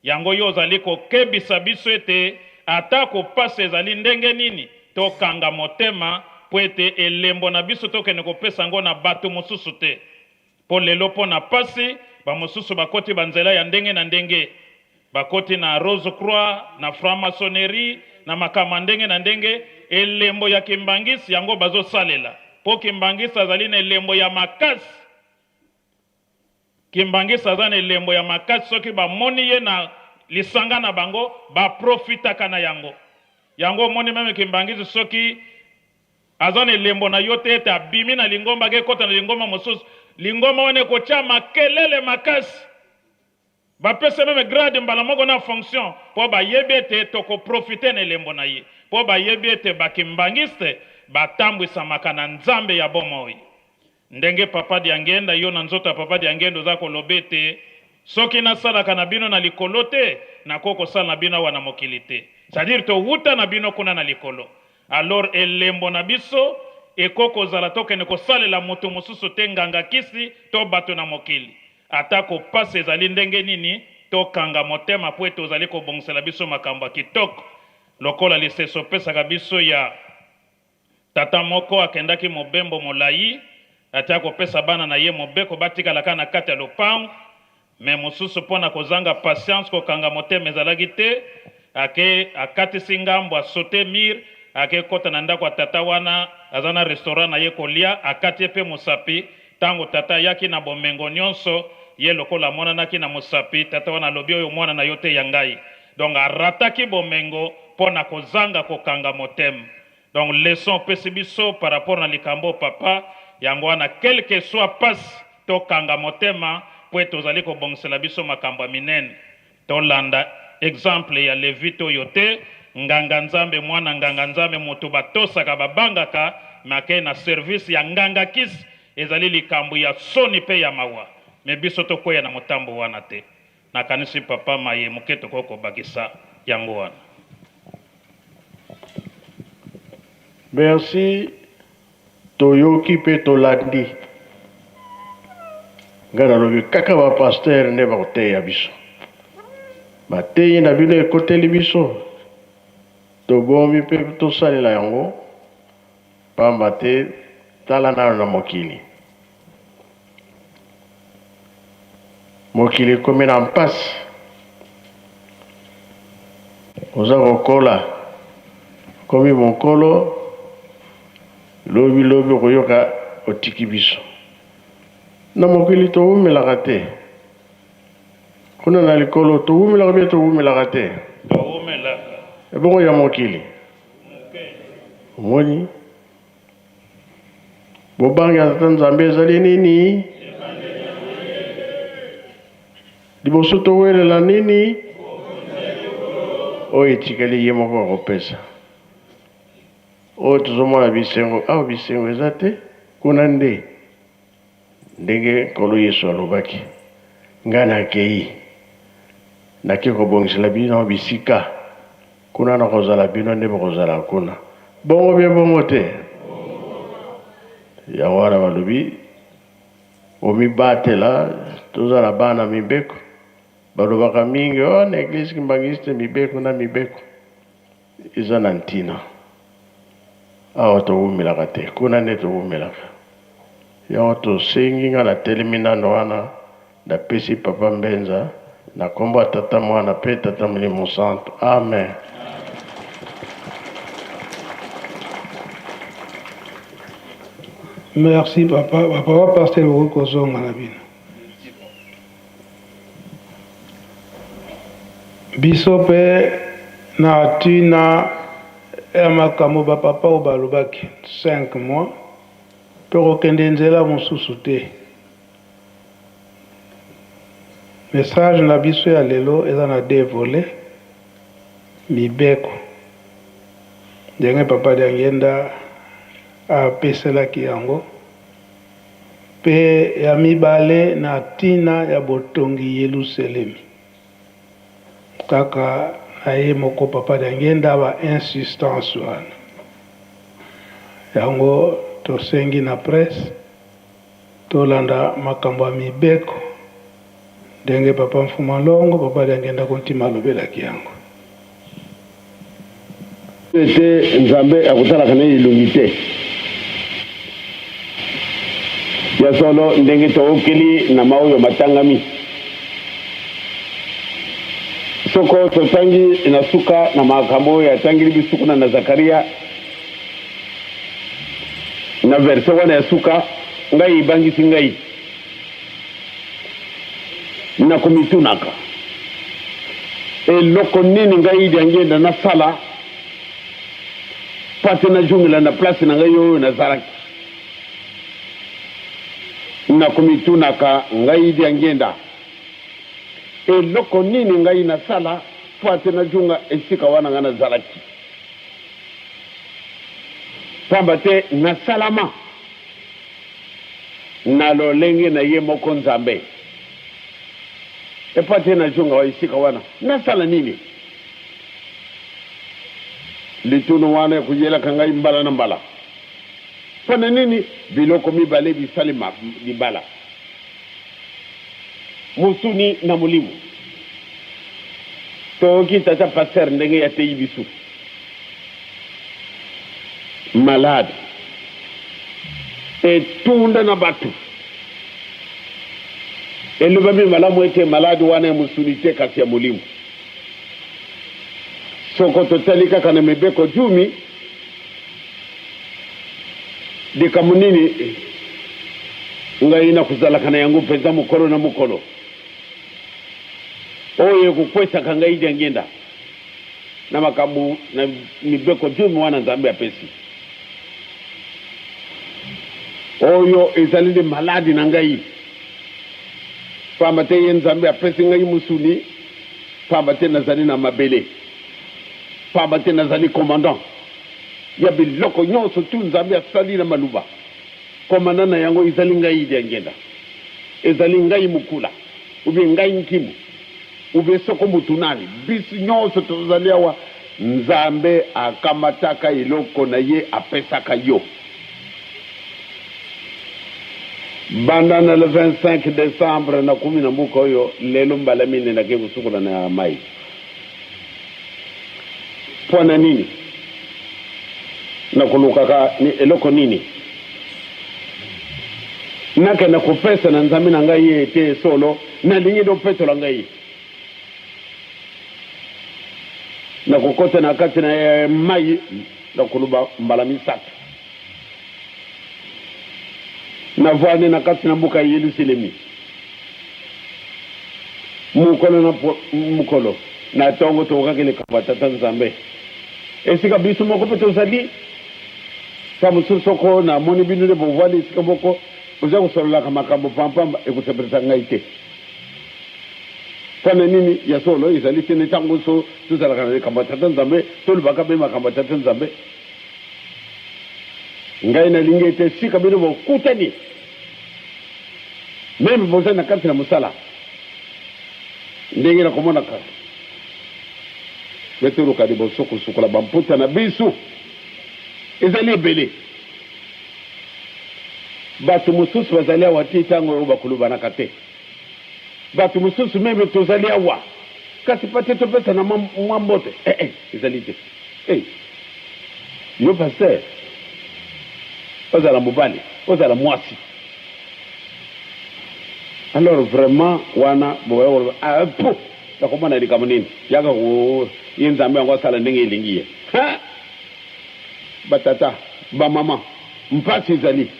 Yango yo ozali kokebisa biso ete atako pasi ezali ndenge nini, tokanga motema mpo ete elembo na biso tokende kopesa yango na bato mosusu te. Mpo lelo mpo na pasi, bamosusu bakoti banzela ya ndenge na ndenge, bakoti na Rose Croix, na franc-maçonnerie, na makambo ya ndenge na ndenge, elembo ya Kimbanguiste yango bazosalela, mpo Kimbanguiste azali na elembo ya makasi. Kimbanguiste aza na elembo ya makasi soki ba moni ye na lisanga na bango ba profitaka na yango. Yango omoni meme Kimbanguiste soki aza na elembo na yo te ete abimi na lingomba ake kota na lingomba mosusu, lingomba wana ekotia makelele makasi. Ba pesi meme grade mbala moko na fonction po ba yebi ete toko profiter na elembo na ye. Po ba yebi ete ba kimbanguiste ba tambwisamaka na Nzambe ya bomoi. Ndenge papa Diangienda yo na nzoto ya papa Diangienda oza koloba ete soki nasalaka na bino na likolo te nakoki kosala na bino awa na mokili te. C'est à dire towuta na bino kuna na likolo. Alors elembo na biso ekoki kozala tokende kosalela mutu mosusu te nganga kisi to bato na mokili. Atako pasi ezali ndenge nini, tokanga motema mpo ete ozali kobongisela biso makambo ya kitoko lokola lisese opesaka biso ya Tata moko akendaki mobembo molayi, atia kopesa bana na ye mobeko batikala kaka na kati ya lopango, mais mosusu mpo na kozanga patience, kokanga motema ezalaki te, ake akatisi ngambo, a sauter mur, ake kota na ndako ya tata wana, aza na restaurant na ye kolia, akati ye mpe mosapi, tango tata ayaki na bomengo nionso, ye lokola amonanaki na mosapi, tata wana alobi oyo mwana na yo te ya ngai, donc a rataki bomengo mpo na kozanga kokanga motema. Donc leçon opesi biso par rapport na likambo oyo papa, yango wana quelque soit pasi tokanga motema po ete ozali kobongisela biso makambo ya minene. Tolanda exemple ya levite oyo te, nganga nzambe mwana nganga nzambe mutu batosaka babangaka mais akeyi na service ya nganga kisi ezali likambo ya soni pe ya mawa mais biso tokweya na motambo wana te. Nakanisi papa maye moke tokoki kobakisa yango wana. Merci toyoki pe tolandi nga nalobi kaka ba pasteur nde bakoteya biso mateyi na bino ekoteli biso tobombi pe tosalela yango pamba te tala nano na mokili Mokili ekomi na mpasi. Oza kokola, okomi mokolo, lobi lobi okoyoka otiki biso. Na mokili towumelaka te. Kuna na likolo towumelaka bien towumelaka te? Towumelaka. Ebongo ya mokili? Omoni? Bobangi ya Tata Nzambe ezali nini? Liboso towelela nini? Oyo etikali ye moko akopesa. Oyo tozomona bisengo awa, bisengo eza te kuna nde. Ndenge Nkolo Yesu alobaki, Ngai nakei, nakei kobongisela bino bisika, kuna nakozala, bino nde bokozala kuna. Bongo bye bongo te? Yango wana balobi, Bomibatela, tozala bana mibeko. Balobaka mingi, oh, na eglise kimbanguiste mibeko na mibeko. Eza na ntina. Awa towumelaka te, kuna nde towumelaka. Yango tosengi, nga natelemi nano wana, napesi Papa Mbenza na kombo ya Tata Mwana pe Tata Molimo Santu. Amen. Merci papa, ba papa pasteur bokoki kozonga na bino. Biso pe na tina ya makambo ba papa oyo balobaki 5 mois tokokende nzela mosusu te. Message na biso ya lelo eza na deux volets, mibeko ndenge papa Diangienda apeselaki yango Mpe ya mibale na ntina ya botongi Yeluselemi. Kaka na ye moko Papa Diangienda ba insistance wana. Yango tosengi na presse tolanda makambo ya mibeko ndenge Papa Mfuma Longo, Papa Diangienda Kuntima alobelaki yango. Ete Nzambe akotalaka na ye elongi te. Ya solo, ndenge tookeli na maoyo matangami, soko totangi na suka na makambo oyo atangeli biso kuna na Zakaria, na verse wana ya suka, ngai ebangisi ngai na komitunaka, Eloko nini ngai Diangienda nasala mpo ate nazongela na place na ngai oyo nazalaki? Na komitunaka ngai Diangienda, eloko nini ngai nasala mpo ate nazonga esika wana ngai nazalaki? Pamba te nasalama Na lolenge na ye moko Nzambe. Epa te nazonga wa esika wana, nasala nini? Lituno wana ekoyelaka ngai mbala na mbala. Mpo na nini biloko mibale bisalema libala, mosuni na molimo? Toyoki tata pasteur ndenge ye ateyi biso. Malade etunda na bato. Elobami malamu ete malade wana ya mosuni te kasi ya molimo. Soko totali kaka na mibeko jumi, likambo nini ngai nakozalaka na yango mpenza mokolo na mokolo oyo ekokwesaka ngai diangenda na makambo na mibeko jumi wana Nzambe apesi. Oyo ezali nde maladi na ngai, pamba te ye Nzambe apesi ngai mosuni, pamba te nazali na mabele, pamba te nazali commandant ya biloko nyonso tu Nzambe asali na maluba. Commandant na yango ezali ngai Diangienda, ezali ngai Mukula, ou bien ngai Nkimu. Ou bien soko mutu nani, bisu nionso tozali awa, Nzambe akamataka eloko na ye apesaka yo. Banda na le 25 decembre nakomi na mboka oyo, lelo mbala mine nakei kosukola na mayi. Mpo na nini? Nakolukaka eloko nini? Nakenda kopesa na Nzambe na ngai ete solo nalingi nde opetola ngai. Nakokota na kati na mai, nakoloba mbala misatu. Navandi na kati na mboka ya Yelusalemi mokolo na mokolo na tongo, tokokaki likambo ya Tata Nzambe esika biso moko mpe tozali. Ntango mosusu soko namoni bino nde bovandi esika moko, boza kosololaka makambo pampamba, ekosepelisa ngai te. Mpo na nini? Ya solo, ezali te nde ntango nyonso tozalaka na likambo ya Tata Nzambe, tolobaka mpe makambo ya Tata Nzambe. Ngai nalingi ete esika bino bokutani, meme bozali na kati na mosala, ndenge nakomonaka mpe toluka liboso kosukola bamputa na biso. Ezali ebele. Bato mosusu bazali awa tii ntango oyo bakolobanaka te. Bato mosusu meme tozali awa, kasi pate topesana mwa mbote, eh eh, ezali te. Hey, yo pasteur, ozala mobali, ozala mwasi. Alors vraiment wana boya koloba ah po nakomona likambo nini yaka ko ye Nzambe yango asala ndenge elingi ye. Ha! Batata, bamama, mpasi ezali.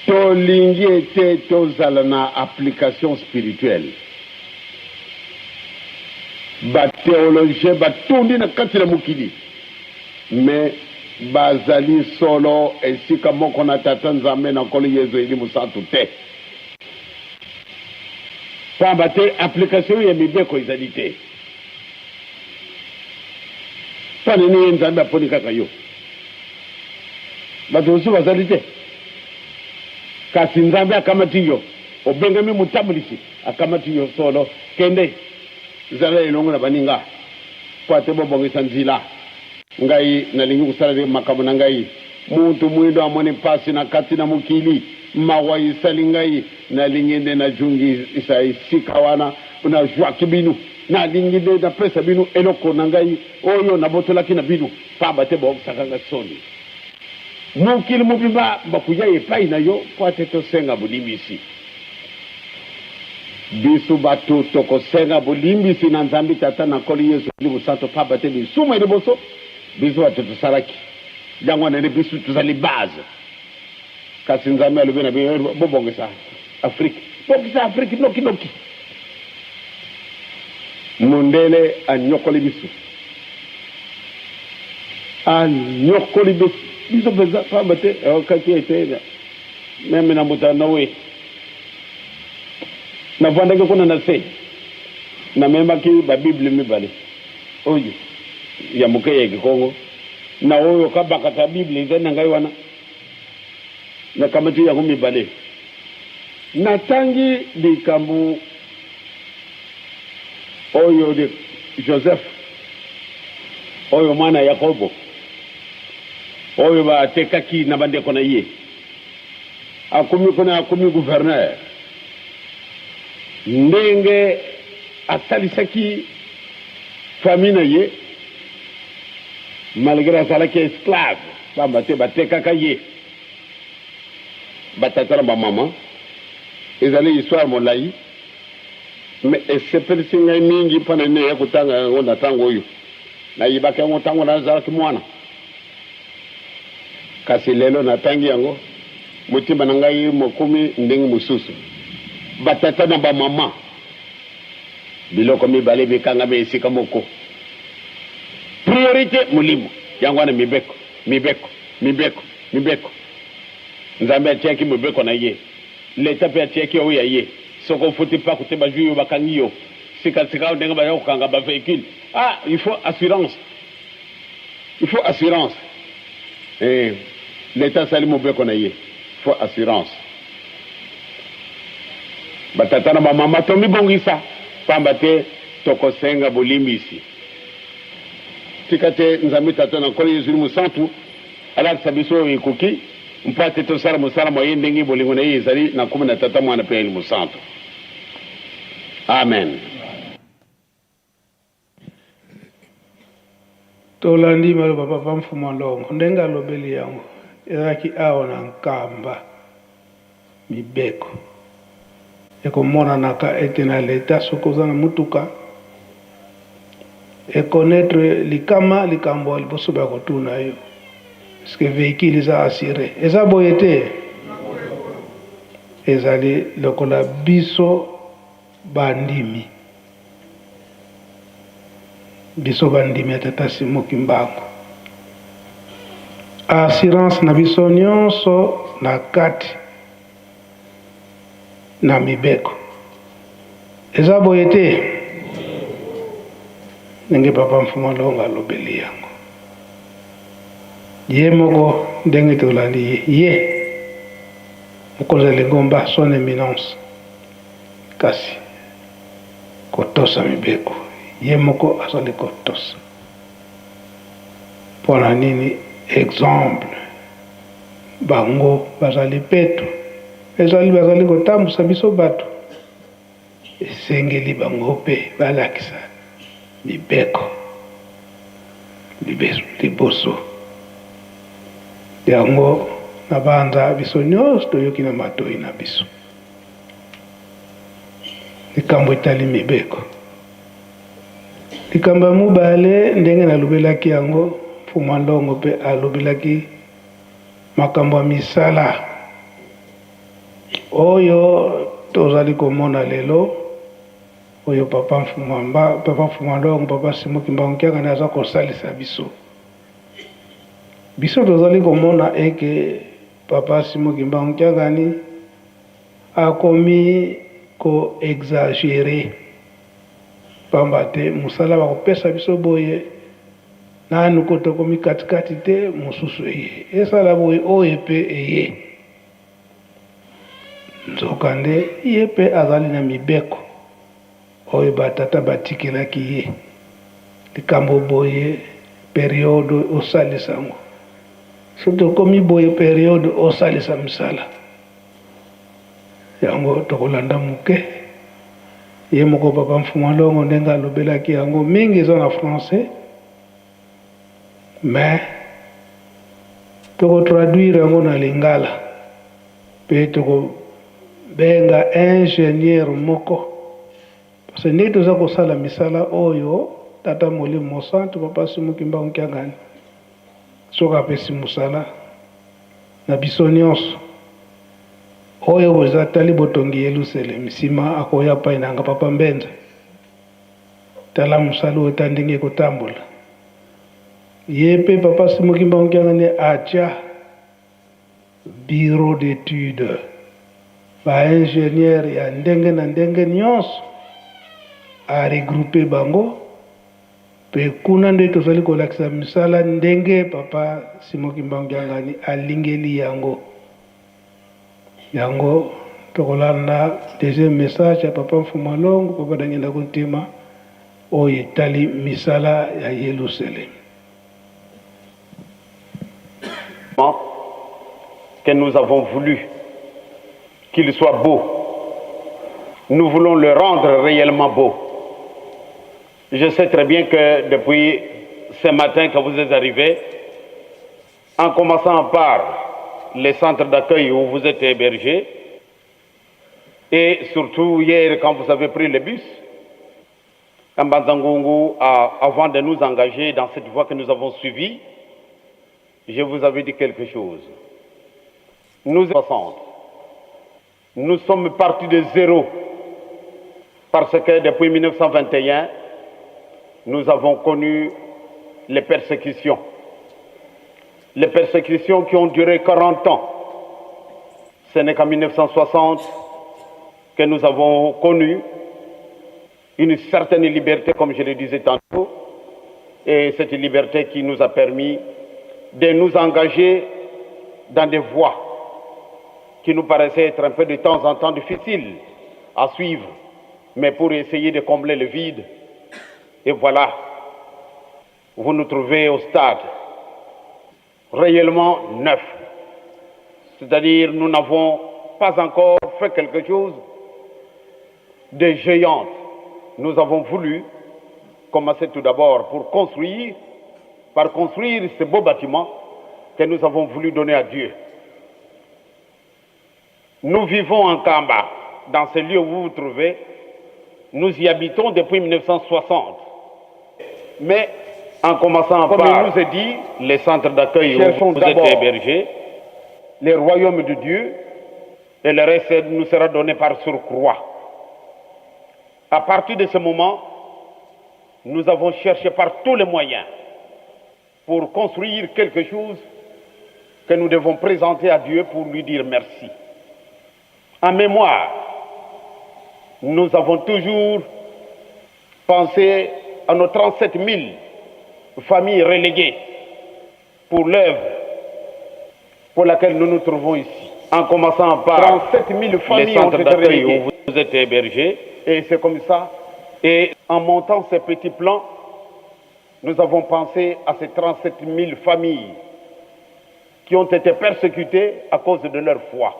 Tolingi ete tozala na application spirituelle. Ba theologiens batondi na kati na mokili, mais bazali solo esika moko na Tata Nzambe na Nkolo Yezu Elimo Santu te. Pamba te application ya mibeko ezali te. Mpo na nini ye Nzambe aponi kaka yo? Bato mosusu bazali te? Kasi Nzambe akamati yo, obengami motambulisi, akamati yo solo. Kende, zala elongo na baninga, mpo ate bobongisa nzila. Ngai nalingi kosala makambo na ngai. Mutu mwindo amoni mpasi na kati na mokili, mawa esali ngai, nalingi nde najungisa esika wana nazwaki bino. Nalingi nde napesa bino eloko na ngai oyo nabotolaki na bino, pamba te boyokisaka ngai soni. Mokili mobimba bakoya epai na yo mpo ete tosenga bolimbisi. Biso bato tokosenga bolimbisi na Nzambe Tata na Nkolo Yesu Elimo Santo, pamba te lisumu ya liboso biso bato tosalaki, yango wana nde biso tozali base. Kasi Nzambe alobi na bino, bobongisa Afrique, bongisa Afrique noki noki. Mondele anyokoli biso, anyokoli biso, biso mpenza, pamba te ayokaki ete meme na moto ya Noe navandaki kuna na se, namemaki babible mibale, oyo ya moke ya Kikongo na oyo kabakata bible ezali na ngai wana. Nakamati yango mibale. Natangi likambo oyo Joseph, oyo mwana ya Yakobo, oyo batekaki na bandeko na ye, akomi kuna, akomi gouverneur, ndenge asalisaki famille na ye malgre azalaki esclave, pamba te batekaka ye. Batata na bamama, ezali histoire molayi, mais esepelisi ngai mingi mpo na nini naya kotanga yango na tango oyo. Nayebaki yango tango nazalaki mwana, kasi lelo natangi yango, motima na ngai mokomi ndenge mosusu. Batata na bamama, biloko mibale bikangami esika moko. Priorite molimo, yango wana mibeko, mibeko, mibeko, mibeko. Nzambe atiaki mobeko na ye, leta pe atiaki oyo ya ye. Soki ofuti mpaku te bazui yo bakangi yo. Sika sika awa ndenge baza kokanga ba vehicule, ah il faut assurance, il faut assurance. Eh, leta asali mobeko na ye, il faut assurance. Ba tata na ba mama tomibongisa pamba te tokosenga bolimbisi. Tika te Nzambe Tata na Nkolo Yezu Mosantu Alakisa biso oyo ekoki, mpo ate tosala mosala mwa Ye ndenge bolingo na Ye ezali, na nkombo na Tata, Mwana mpe Elimo Santu. Amen. Tolandi maloba papa Mfumua Longo ndenge alobeli yango ezalaki awa na Nkamba mibeko ekomonanaka ete na leta soki oza na mutuka. E connaitre likama likambo ya liboso bakotuna yo est-ce que véhicule eza assuré? Eza boye te? Ezali lokola biso bandimi, biso bandimi ya Tata Simon Kimbangu, assurance na biso nyonso na kati na mibeko. Eza boye te? Ndenge Papa Mfuma Longa alobeli yango ye moko, ndenge tolandi ye, ye mokonzi ya lingomba, son eminence, kasi kotosa mibeko ye moko azali kotosa. Mpo na nini? Exemple, bango bazali peto, ezali bazali kotambusa biso bato, esengeli bango mpe balakisa mibeko liboso. Yango nabanza biso nyonso toyoki na matoi na biso likambo etali mibeko. Likambo ya mobale, ndenge nalobelaki yango, Mfumu Ndongo mpe alobelaki makambo ya misala oyo tozali komona lelo, oyo Papa Mfumu Papa Mfumu Ndongo, Papa Simon Kimbangu Kiangani aza kosalisa biso. Biso tozali komona eke Papa Simon Kimbangu Kiangani akomi ko exagerer, pamba te mosala bakopesa biso boye nanu ko tokomi katikati te, mosusu eye esala boye, oyo mpe eye. Nzokande ye mpe azali na mibeko oyo batata batikelaki ye, likambo boye periode osalisa yango, soki tokomi boye periode osalisa misala yango. Tokolanda moke ye moko Papa Mfumu Longo ndenge alobelaki yango, mingi eza na français, mais tokotraduire yango na lingala mpe tokobenga ingénieur moko, parce que ndenge toza kosala misala oyo, Tata Molimo Mosantu, Papa Simon Kimbangu Kiangani, soki apesi mosala na biso nyonso oyo eza tali botongi Yelusalemi, nsima akoya pai nanga Papa Mbenza, tala mosala oyo ta ndenge ekotambola. Ye mpe Papa Simon Kimbangu Kiangani atya bureau d'étude, baingénieur ya ndenge na ndenge nyonso, aregroupe bango, mpe kuna nde tozali kolakisa misala ndenge Papa Simon Kimbangu Kiangani alingeli yango. Yango tokolanda deuxième message ya Papa Mfumu Longo, Papa Dangenda Kuntima, oyo etali misala ya Yelusalemi. Que nous avons voulu qu'il soit beau. Nous voulons le rendre réellement beau. Je sais très bien que depuis ce matin que vous êtes arrivés, en commençant par les centres d'accueil où vous êtes hébergés, et surtout hier quand vous avez pris le bus, Mbanza-Ngungu, avant de nous engager dans cette voie que nous avons suivie, je vous avais dit quelque chose. Nous, 60, nous sommes partis de zéro parce que depuis 1921, nous avons connu les persécutions. Les persécutions qui ont duré 40 ans. Ce n'est qu'en 1960 que nous avons connu une certaine liberté, comme je le disais tantôt, et cette liberté qui nous a permis de nous engager dans des voies qui nous paraissaient être un peu de temps en temps difficiles à suivre, mais pour essayer de combler le vide. Et voilà, vous nous trouvez au stade réellement neuf. C'est-à-dire, nous n'avons pas encore fait quelque chose de géant. Nous avons voulu commencer tout d'abord pour construire, par construire ce beau bâtiment que nous avons voulu donner à Dieu. Nous vivons en Kamba, dans ce lieu où vous vous trouvez. Nous y habitons depuis 1960. Mais, En commençant comme par il nous est dit, les centres d'accueil où cherchons vous êtes d'abord hébergés, le royaume de Dieu et le reste nous sera donné par surcroît. À partir de ce moment, nous avons cherché par tous les moyens pour construire quelque chose que nous devons présenter à Dieu pour lui dire merci. En mémoire, nous avons toujours pensé à nos 37 000 familles reléguées pour l'œuvre pour laquelle nous nous trouvons ici. En commençant par 37 000 les familles ont centres été d'accueil reléguées. où vous êtes hébergés, Et c'est comme ça. et En montant ces petits plans, nous avons pensé à ces 37 000 familles qui ont été persécutées à cause de leur foi,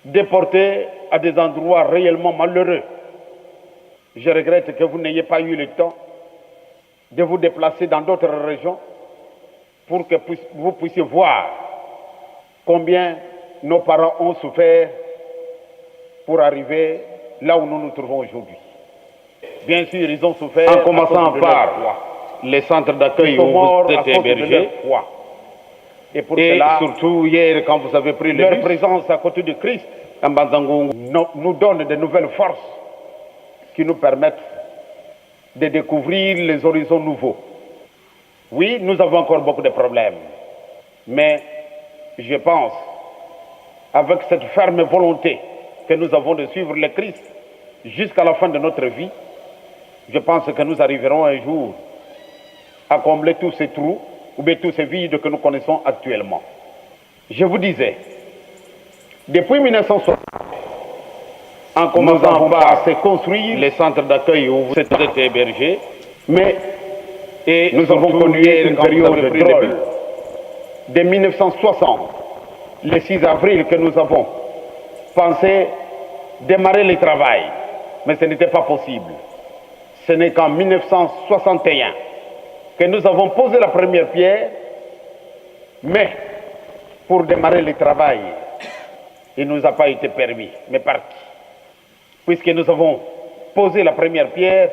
déportées à des endroits réellement malheureux. Je regrette que vous n'ayez pas eu le temps de vous déplacer dans d'autres régions pour que vous puissiez voir combien nos parents ont souffert pour arriver là où nous nous trouvons aujourd'hui. Bien sûr, ils ont souffert en à cause commençant de leur par foi. les centres Ils d'accueil sont où morts vous à êtes cause de leur hébergés, foi. Et pour et cela, surtout hier quand vous avez pris le leur bus, présence à côté de Christ à Mbanza-Ngungu, nous donne de nouvelles forces qui nous permettent de découvrir les horizons nouveaux. Oui, nous avons encore beaucoup de problèmes, mais je pense, avec cette ferme volonté que nous avons de suivre le Christ jusqu'à la fin de notre vie, je pense que nous arriverons un jour à combler tous ces trous ou bien tous ces vides que nous connaissons actuellement. Je vous disais, depuis 1960, en nous commençant avons par passé construire les centres d'accueil où vous êtes hébergés, mais et nous avons surtout connu hier une quand vous période avez pris le drôle. bus, De 1960, le 6 avril que nous avons pensé démarrer le travail, mais ce n'était pas possible. Ce n'est qu'en 1961 que nous avons posé la première pierre, mais pour démarrer le travail, il ne nous a pas été permis, mais par qui? Puisque nous avons posé la première pierre,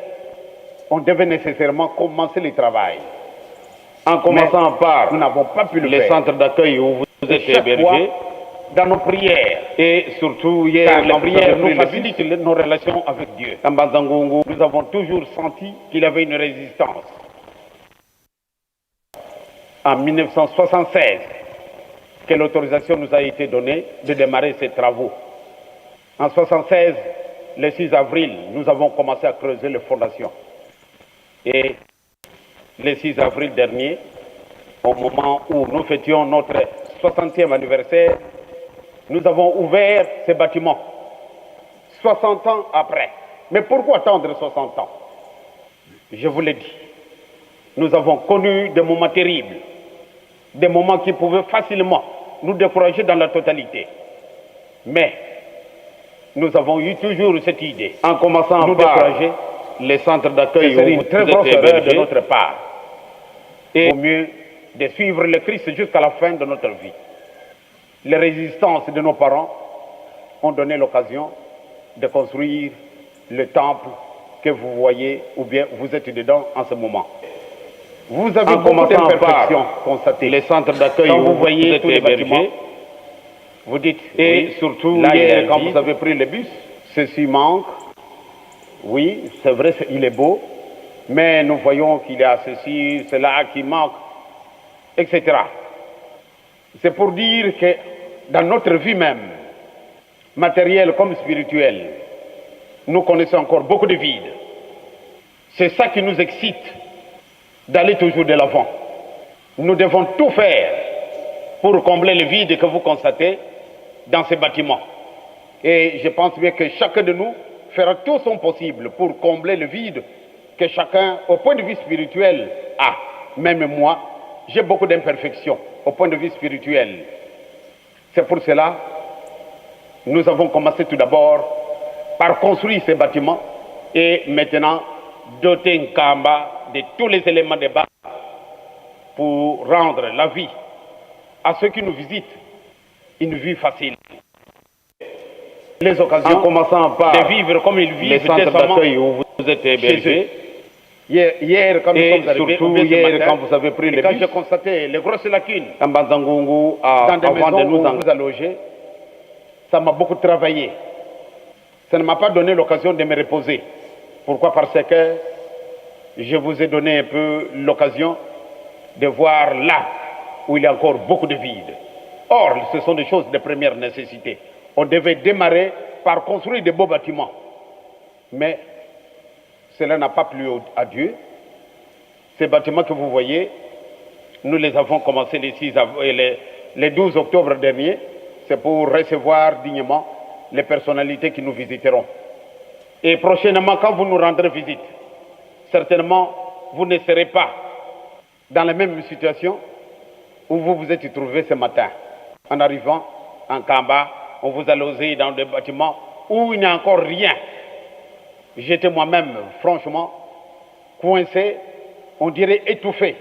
on devait nécessairement commencer le travail. en commençant Mais par nous n'avons pas pu le les faire. centres d'accueil où vous Et êtes chaque hébergés, fois, dans nos prières, et surtout hier car les quand vous avez prières pris nous le bus, facilitent nos relations avec Dieu. à Mbanza-Ngungu, Nous avons toujours senti qu'il avait une résistance. En 1976, que l'autorisation nous a été donnée de démarrer ces travaux. En 1976, le 6 avril, nous avons commencé à creuser les fondations. Et le 6 avril dernier, au moment où nous fêtions notre 60e anniversaire, nous avons ouvert ces bâtiments, 60 ans après. Mais pourquoi attendre 60 ans? Je vous l'ai dit, nous avons connu des moments terribles, des moments qui pouvaient facilement nous décourager dans la totalité. Mais nous avons eu toujours cette idée. En commençant Nous par décourager, les centres d'accueil ce serait où une vous très êtes grosse erreur de hébergés, notre part. et Au mieux de suivre le Christ jusqu'à la fin de notre vie. Les résistances de nos parents ont donné l'occasion de construire le temple que vous voyez ou bien vous êtes dedans en ce moment. Vous avez En beaucoup commençant par d'imperfections constatées. les centres d'accueil Quand où vous vous voyez êtes tous les bâtiments, hébergés, vous dites, et oui, surtout là, il y a hier un quand vide, vous avez pris le bus, ceci manque. Oui, c'est vrai, il est beau, mais nous voyons qu'il y a ceci, cela qui manque, etc. C'est pour dire que dans notre vie même, matérielle comme spirituelle, nous connaissons encore beaucoup de vides. C'est ça qui nous excite d'aller toujours de l'avant. Nous devons tout faire pour combler le vide que vous constatez dans ces bâtiments. Et je pense bien que chacun de nous fera tout son possible pour combler le vide que chacun, au point de vue spirituel, a. Même moi, j'ai beaucoup d'imperfections au point de vue spirituel. C'est pour cela que nous avons commencé tout d'abord par construire ces bâtiments et maintenant doter Nkamba de tous les éléments de base pour rendre la vie à ceux qui nous visitent une vie facile. Les occasions en commençant par de vivre comme ils les vivent centres décemment d'accueil où vous êtes chez hébergés, eux. Hier, hier, quand nous Et sommes arrivés, surtout ou bien ce hier, matin, quand vous avez pris et le quand bus, j'ai constaté les grosses lacunes Mbanza-Ngungu, a- dans des avant de maisons nous où on en vous a logés, ça m'a beaucoup travaillé. Ça ne m'a pas donné l'occasion de me reposer. Pourquoi Parce que je vous ai donné un peu l'occasion de voir là où il y a encore beaucoup de vide. Or, ce sont des choses de première nécessité. On devait démarrer par construire de beaux bâtiments. Mais cela n'a pas plu à Dieu. Ces bâtiments que vous voyez, nous les avons commencés les, 6 av- les 12 octobre dernier. C'est pour recevoir dignement les personnalités qui nous visiteront. Et prochainement, quand vous nous rendrez visite, certainement, vous ne serez pas dans la même situation où vous vous êtes trouvé ce matin. En arrivant en Kamba, on vous a logé dans des bâtiments où il n'y a encore rien. J'étais moi-même, franchement, coincé, on dirait étouffé.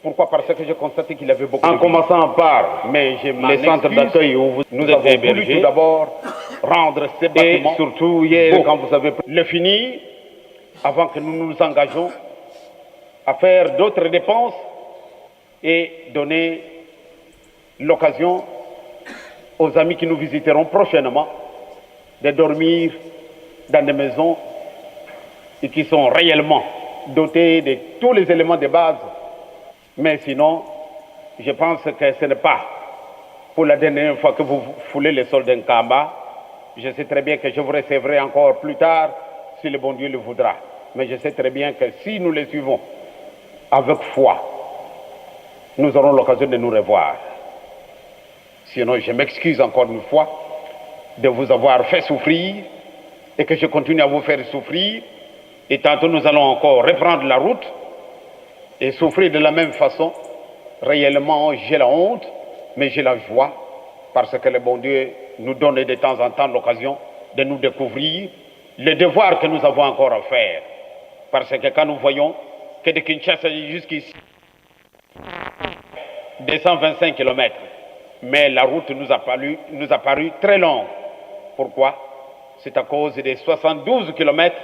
Pourquoi Parce que j'ai constaté qu'il y avait beaucoup En de vide. commençant par Mais je m'en les centres excuse. d'accueil où vous Nous êtes avons voulu hébergés, tout d'abord rendre ces et bâtiments surtout hier, beaux. quand vous avez pris le finir avant que nous nous engageons à faire d'autres dépenses et donner l'occasion aux amis qui nous visiteront prochainement de dormir dans des maisons et qui sont réellement dotées de tous les éléments de base. Mais sinon, je pense que ce n'est pas pour la dernière fois que vous foulez le sol d'un Kamba. Je sais très bien que je vous recevrai encore plus tard, si le bon Dieu le voudra. Mais je sais très bien que si nous les suivons avec foi, nous aurons l'occasion de nous revoir. Sinon, je m'excuse encore une fois de vous avoir fait souffrir et que je continue à vous faire souffrir. Et tantôt, nous allons encore reprendre la route et souffrir de la même façon. Réellement, j'ai la honte, mais j'ai la joie parce que le bon Dieu nous donne de temps en temps l'occasion de nous découvrir le devoir que nous avons encore à faire. Parce que quand nous voyons que de Kinshasa jusqu'ici, 225 km, mais la route nous a paru, nous a paru très longue. Pourquoi C'est à cause des 72 km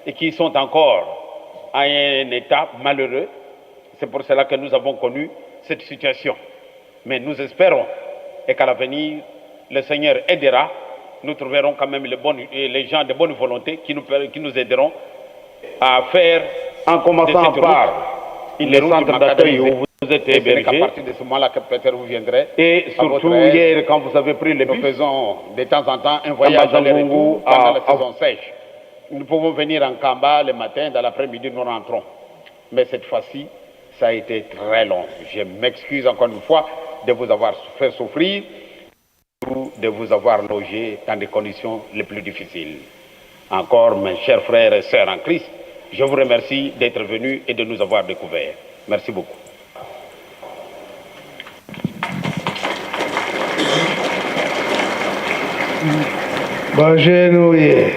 et qui sont encore à un état malheureux. C'est pour cela que nous avons connu cette situation. Mais nous espérons et qu'à l'avenir, le Seigneur aidera. Nous trouverons quand même les, bonnes, les gens de bonne volonté qui nous, qui nous aideront à faire En commençant de cette par route une les route centres d'accueil macadamisée. où vous êtes Et ce n'est qu'à hébergés, partir de ce moment-là que peut-être vous viendrez. et À votre surtout aise. hier, quand vous avez pris le Nous bus, faisons de temps en temps un voyage Mbanza-Ngungu aller-retour pendant à- la saison sèche. Nous pouvons venir en Kamba le matin, dans l'après-midi, nous rentrons. Mais cette fois-ci, ça a été très long. Je m'excuse encore une fois de vous avoir fait souffrir, de vous avoir logé dans des conditions les plus difficiles. Encore, mes chers frères et sœurs en Christ, je vous remercie d'être venus et de nous avoir découverts. Merci beaucoup. Bajene oye.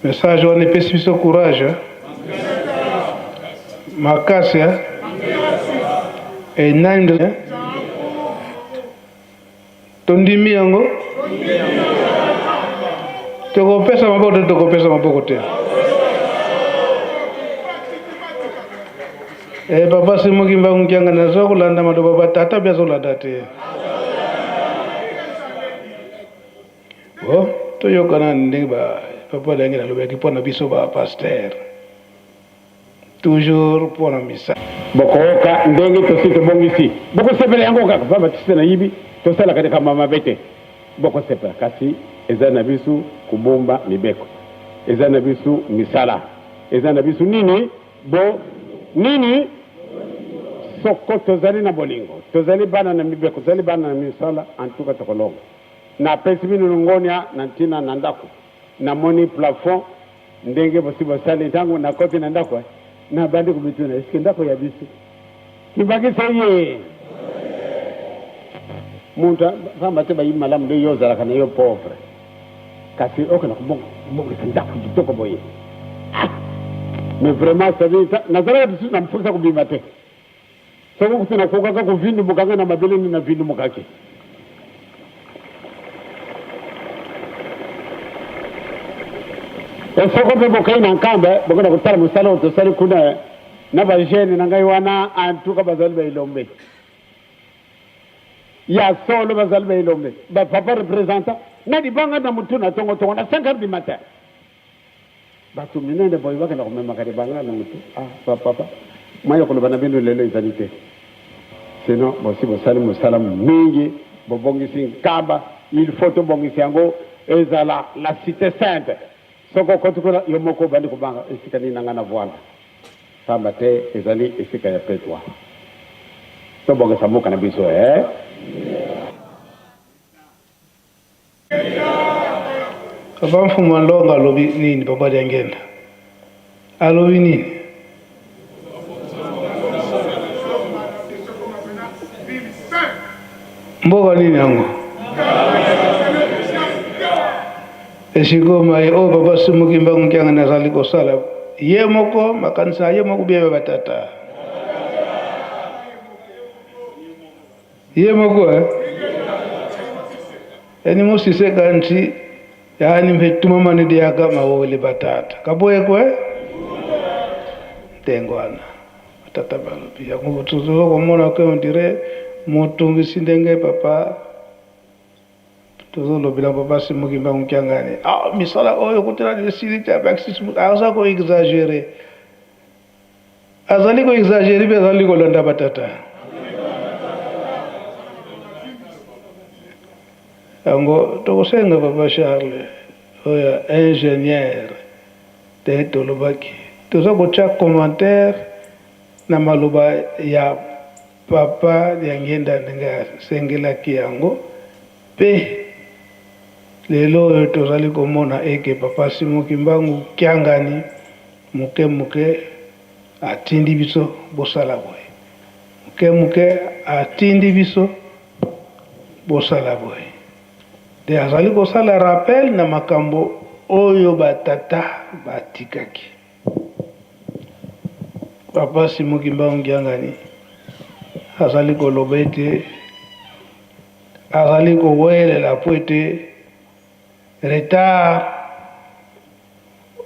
Message wana epesi biso courage hein? Makasi hein? E nani hein? Tondimi yango tokopesa maboko te tokopesa maboko te e papa Simon Kimbangu Kiangani naza kolanda maloba batata mpe azolanda te bo toyokana ndenge ba papa Daniel alobaki mpo na biso ba pasteur toujours mpo na misala Bokoyoka ndenge tosi tobongisi, bokosepela yango kaka pamba tosi nayibi tosalaka likambo ya mabe te. Bokosepela kasi eza na biso kobomba mibeko, eza na biso misala, eza na biso nini bo nini soko tozali na bolingo, tozali bana na mibeko, tozali bana na misala, antuka tokolonga. Napesi bino longonia na ntina na ndako, namoni plafond ndenge bosi bosali. Ntango nakoti na ndako, nabandi komituna eske ndako ya biso kimbakisa ye moto pamba te bayibi malamu nde yo ozalaka na yo pauvre, kasi okenda kobongisa ndako kitoko boye. Ah! Mais vraiment nazalaka lisusu na mposa kobima te, soko kutu nakokaka kovindumukanga na mabele nde navindumukaki. Soko mpe bokei na Nkamba, bokenda kotala mosala oyo tosali kuna na ba jeunes na ngai wana, en tout cas bazali ba elombe. Ya solo bazali ba elombe. Ba papa representant na libanga na mutu na tongo tongo na 5 heures du matin. Batu minene boye bakenda komemaka libanga na mutu ah ba papa moyen ya koloba na bino lelo ezali te sinon bosi bosali mosala mingi bobongisi nkamba il faut tobongisa yango ezala la cite sainte soki okoti kuna yo moko obandi kobanga esika nini na ngai na vuanda pamba te ezali esika ya petwa tobongisa mboka na biso eh? Papa Mfumu Ndonga alobi nini? Papa Diangenda alobi nini? Mboka nini yango? Esikoyo maye oyo Papa Simon Kimbangu Kiangani azali kosala ye moko makanisi na ye moko bia batata ye moko eh? Yani musise kanti yani mpe tumamani diaka mawoli batata kaboye kwe ndenge wana batata balobi yango tozo komona ke on dirait motungisi ndenge papa tozolobela papa Simon Kimbangu Kiangani ah misala oyo kutela esili te abakisi aza ko exagérer azali ko exagérer mpe azali kolanda batata yango tokosenga papa Charles oyo ingénieur te tolobaki toza kotya commentaire na maloba ya papa Diangienda ndenge asengelaki yango mpe lelo oyo tozali komona eke papa Simon Kimbangu Kiangani moke moke atindi biso bosala boye moke moke atindi biso bosala boye nde azali kosala rappel na makambo oyo batata batikaki. Papa Simon Kimbangu Kiangani azali koloba ete azali kowelela po ete retard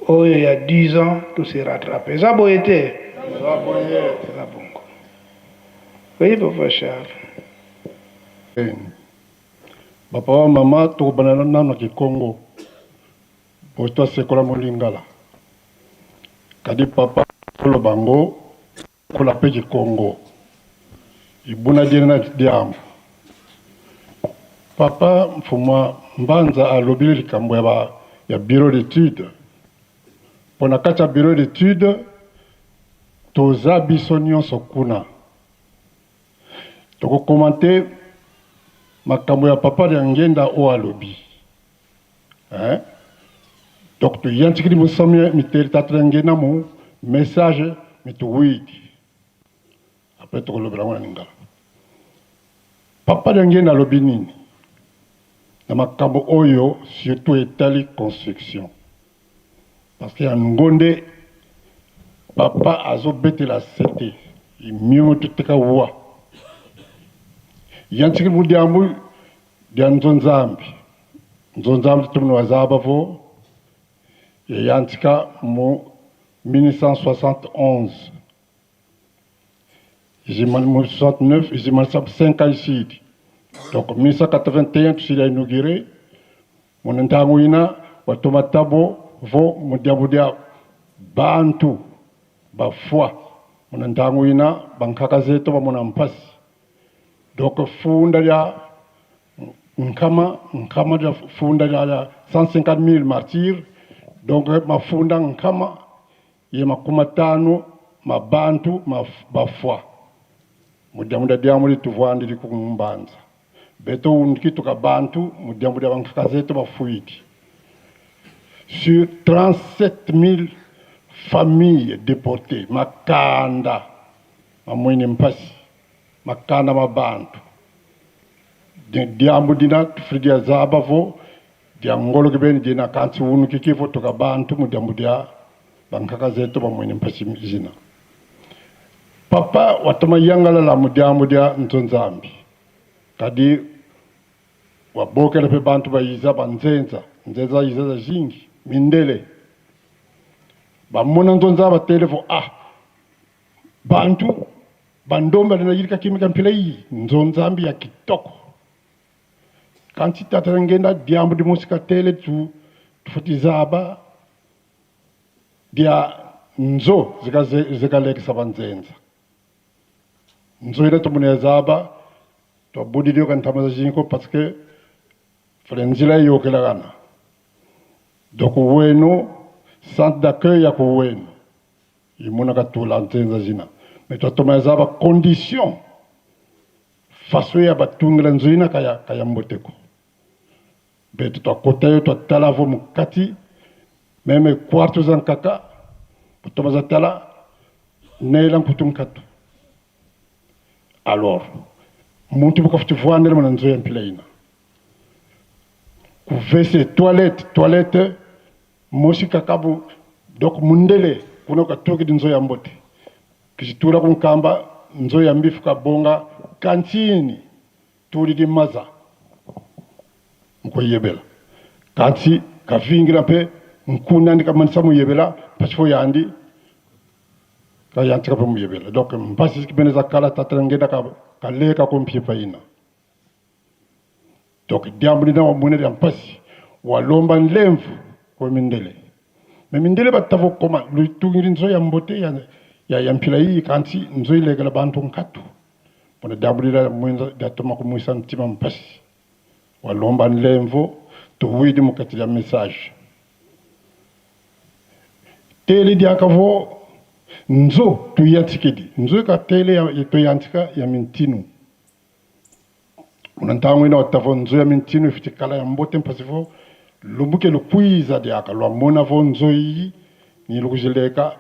oyo ya 10 ans to se rattraper. Eza boye te? Eza bongo. Oui, papa Charles. Ba papa mama tokobanda nanu na kikongo po tosekola mo lingala kadi papa koloba ngo kola pe kikongo ibuna diene na diambu papa mfumua mbanza alobi likambo ya ba ya bureau d'étude po na kati ya bureau d'étude toza biso nyonso kuna toko commenter makambo ya papa Diangienda oyo alobi hein donc toyantikili musomi miteli tata Diangienda mu message mituwidi après tokolobela yango na lingala papa Diangienda alobi nini na makambo oyo surtout etali construction parce que yango nde papa azobetela sete mioyo toteka wa yantikili mudiambu dia nzonzambi nzonzambi tumunu wazaba vo yantika mu 1971 izimani 69 izimani 5 ans isidi donc 1981 tusili inauguré Munentangu ina watoma tabo vo mudiabu dia bantu bafua munentangu ina bankaka zetu bamona mpasi donc funda dia nkama nkama dia funda dia 150 000 martyrs donc mafunda nkama ye makumi atano ma bantu bafua mudiamu dia diamu dituvua ndidi ku mbanza beto undikituka bantu mudiamu dia bankaka zetu bafuidi sur 37 000 familles déportées makanda mamwene mpasi makanda ma bantu diambu dina tufidi dia zaba vo dia ngolo kibeni dina kansi unu kikivo tuka bantu mudiambu dia bankaka zetu bamwene mpasi zina papa watoma yangala la mudiambu dia nzonzambi kadi wabokela pe bantu bayiza banzenza nzenza yiza za zingi mindele. Bamona nzonza batele vo ah bantu bandombe na yilika kimika mpila iyi nzonzambi ya kitoko. Kanti tata ngenda diambu di musika tele tu tufutizaba dia nzo zikalekisa banzenza. Nzo ila tumunezaba twabudilio kantama za jinko parce que fale nzila yokelagana. Donc wenu centre d'accueil ya ku wenu imuna katula nzenza zina. Mais twatomeza ba condition faso ya batungela nzoina kaya kaya mboteko. Beto twakota yo twatala vo mukati meme quarto za nkaka tomaza tala neela nkutu nkatu. Alors muntu bukafuti voanela mona nzo ya mpila ina. Ku WC toilette toilette mosi kakabu donc mundele kuna katoki di nzo ya mbote. Kizitura kunkamba nzo ya mbifu kabonga kantini tuli di maza mkoyebela. Kanti kavingira mpe nkuna ndi kamanisa muyebela pasifo yandi kayantika pe muyebela. Donc mpasi kibeneza kala tata ngenda ka kaleka kompiepa ina. Donc diambu dina wa mwene ya mpasi walomba nlemvu kwa mindele. Me mindele batavo koma lutungiri nzo ya mbote ya ya, ya mpila iyi kanti nzo ilegela bantu nkatu. Bona diambu dina mwenza datoma kumwisa mtima mpasi. Walomba nlemvu tuwidi mukati ya message. Tele diakavo nzo tuyantikidi nzo ka tele ya tuyantika ya mintinu. Unantango ina watavo nzo ya mintinu ifitikala ya mbote mpasivo lumbuke lukwiza diaka lwa mona vo nzo iyi ni lukujileka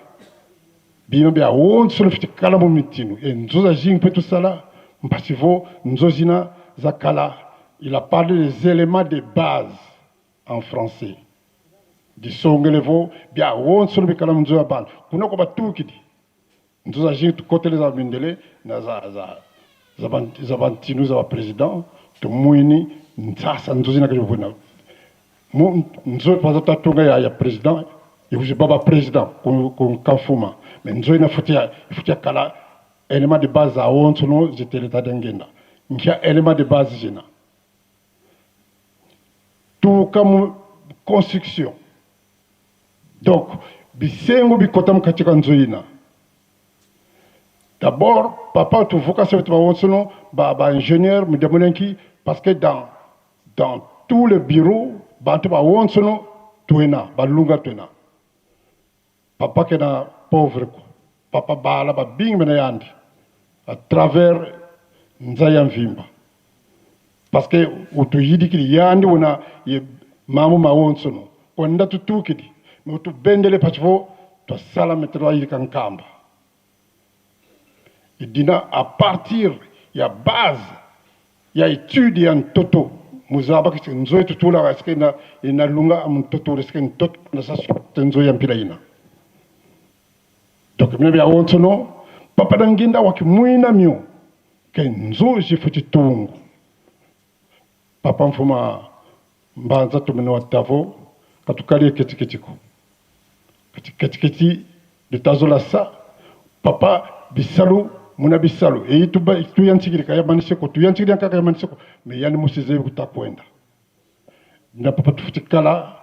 bino bya wonso lufitikala mu mintinu e nzo za jingi pe tusala mpasivo nzo zina za kala. Il a parlé des éléments de base en français. Disongelevo bya wonso lubikala nzo ya bana kuna ko batukidi nzo za jingi tukoteleza mindele na za za za bantinu za ba président tumwini ntsasa nzo zina kajibuna mu nzo paza tatunga ya ya président ikuzi baba président ku ku kafuma mais nzo ina futia futia kala élément de base a wonso no ziteleta dengenda nkia élément de base zina tout comme construction. Donc bisengo bikota mkatika nzoina. D'abord papa tuvuka se tuba wonsono ba ba ingénieur mudemulenki parce que dans dans tous les bureaux bantu ba wonsono tuena balunga tuena. Papa kena pauvre ko. Papa bala ba bing mena yandi à travers nzaya mvimba. Parce que utuyidikili yandi wona ye mamu ma wonsono konda tutukidi mais utubendele pachivo twasala metro ayika nkamba. Idina à partir ya base ya étude ya ntoto muzaba kisi nzo tutula eske na ina lunga mtoto eske ntoto na sasu nzo ya mpila ina. Donc mimi ya wonsono papa danginda wakimwina mio ke nzo jifuti tungu. Papa mfuma mbanza tumene wa tavo katukali ketiketiko ketiketi de tazola sa papa bisalu muna bisalu e tuba tuyantikiri kaya maniseko tuyantikiri kaya maniseko me yani musize kutakwenda na papa tufutikala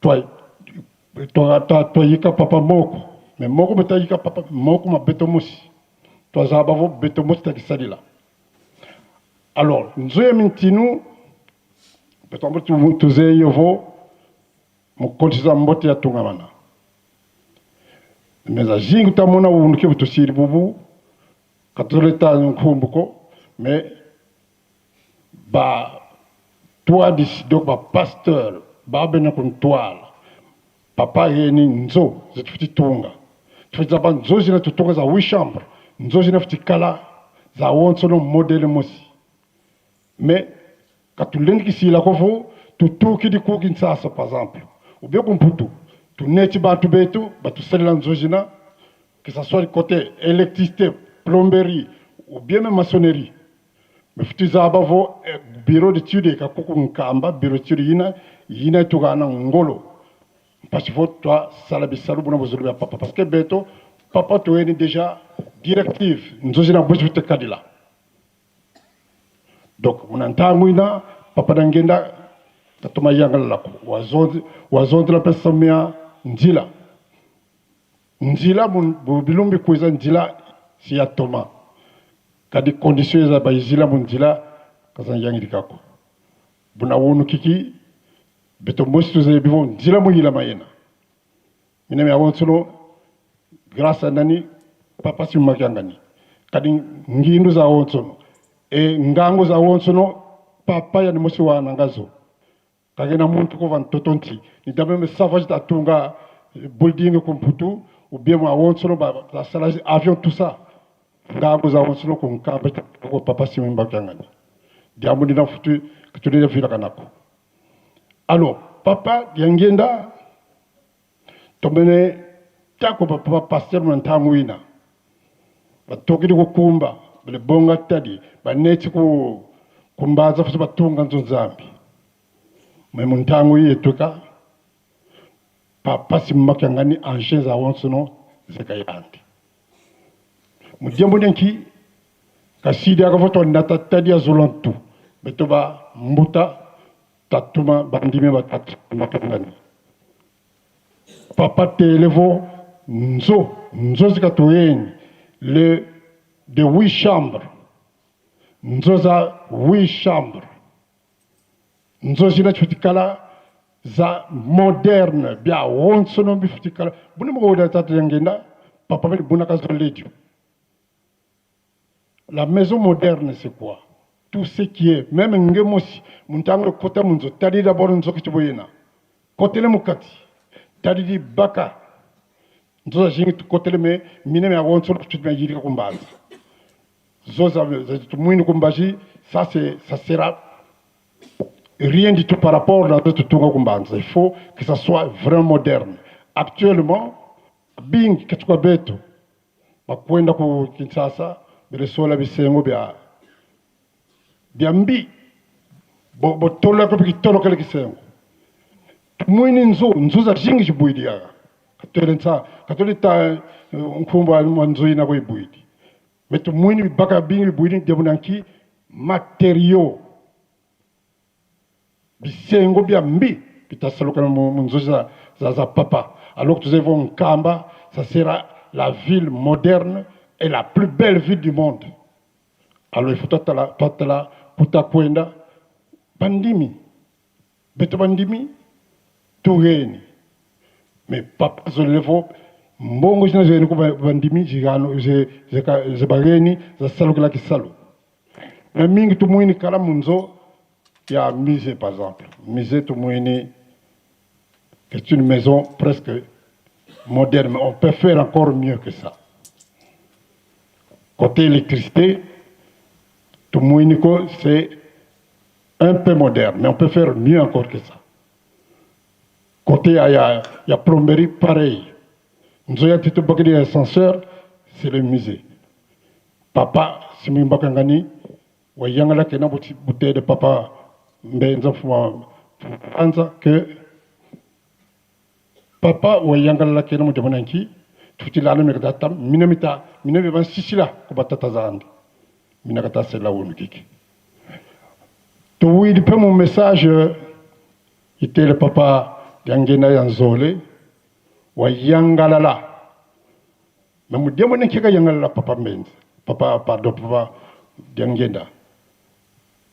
toi toi toi toi yika papa moko me moko betayika papa moko mabeto musi toi zabavo beto musi takisalila. Alors nzoye mintinu beto tuzeyovo mukotiza mbote ya tungamana meza jingu tamona wunduke butusiri bubu katoleta nkumbuko mais ba toi donc ba pasteur ba bena kuntwala papa yeni nzo zitufuti tunga tufuti ba nzo zina tutunga za huit chambre nzo zina futi kala za wonso no modèle mosi mais katulendi kisila kovo tutuki di kuki nsasa par exemple ou bien kumputu tuneti bantu betu batusalela nzo zina que ça soit côté électricité, plomberie ou bien même maçonnerie. Mais futiza bavo bureau d'études ka kuku nkamba bureau d'études yina yina tugana ngolo. Parce faut toi sala bisalu buna bozulu ya papa parce que beto papa toyeni déjà directive nzozi na bozi te kadila. Donc muna ntangu ina papa na ngenda tatuma yangala lako wazonzi wazonzi la pesa mia nzila nzila bilumbi kuiza nzila si ya toma kadi condition eza bayizila mu nzila kazan yangi kako buna wonu kiki beto mosi tuze bivo nzila muyila mayena mina mi awon grâce à nani papa si makiangani kadi ngindu za wonsono e ngango za wonsono papa yani mosi wana ngazo kagena muntu ko van totonti ni dabe me savage da tunga building komputu ou bien mo wonsono ba la sala avion tout ça ngango za wonsono ko nkamba ko papa si makiangani diamu dina futu kitulile vila kanako. Alors papa diangenda tomene tako papa pasteur mo ntangu ina batokidi kukumba bale bonga tadi baneti ku kumbaza futi batunga nzo nzambi me muntangu yetuka papa simakangani engin za wonsono zekayandi mudiambo nenki kasidi akavoto nata tadi azolantu betoba mbuta tatuma bandime batatu makangani papa televo nzo nzo zikatoyeni le de huit chambres nzo za huit chambres nzo zina chifutikala za moderne bia wonsono bifutikala buna moko tatu yangenda papa bali buna kazo ledio. La maison moderne c'est quoi? Tout ce qui est même ngemosi muntango kota munzo tadi d'abord nzo kichiboyena kotele mukati tadi di baka nzo jingi kotele me mine me wonsono chutme yirika kumbaza zoza mwini kumbaji ça c'est ça sera rien du tout par rapport à notre tunga kumbanza. Il faut que ça soit vraiment moderne. Actuellement bingi katika beto bakwenda ku Kinshasa biresola bisengo bya byambi bo botola ko bitolo kale kisengo mwini nzo nzo za jingi jibuidi ya katole ntsa katole ta nkumba nzo ina ko ibuidi meto mwini baka bingi buidi debunanki matériaux bisengo bya mbi bitasaluka mu nzo za, za, za papa. Alors que nous avons Nkamba, ça sera la ville moderne et la plus belle ville du monde. Alors il faut tatala tatala kutakwenda bandimi beto bandimi tugeni mais papa zolevo mbongo zina zeni ku bandimi jigano ze ze bageni za saluka kisalu mais mingi tumuini kala munzo ya musée par exemple. Musée tumuini c'est une maison presque moderne, mais on peut faire encore mieux que ça. Côté électricité, Tumuiniko, c'est un peu moderne, mais on peut faire mieux encore que ça. Côté, il y a plomberie, pareil. Nous avons un ascenseur, c'est le musée. Papa, Simimba Kangani, Wayangala Kena bouteille de papa Mbenza Fuma que papa Wayangala Kena Mujamananki, tout il a le mérite minamita, minamita sisila, kubatata zandi. Minakata c'est là où nous kiki. Tout il peut mon message, était le papa Yangena Yanzole, Wayangalala. Mais mu diamo nkika yangalala papa Mbenza, papa pardon papa Yangena.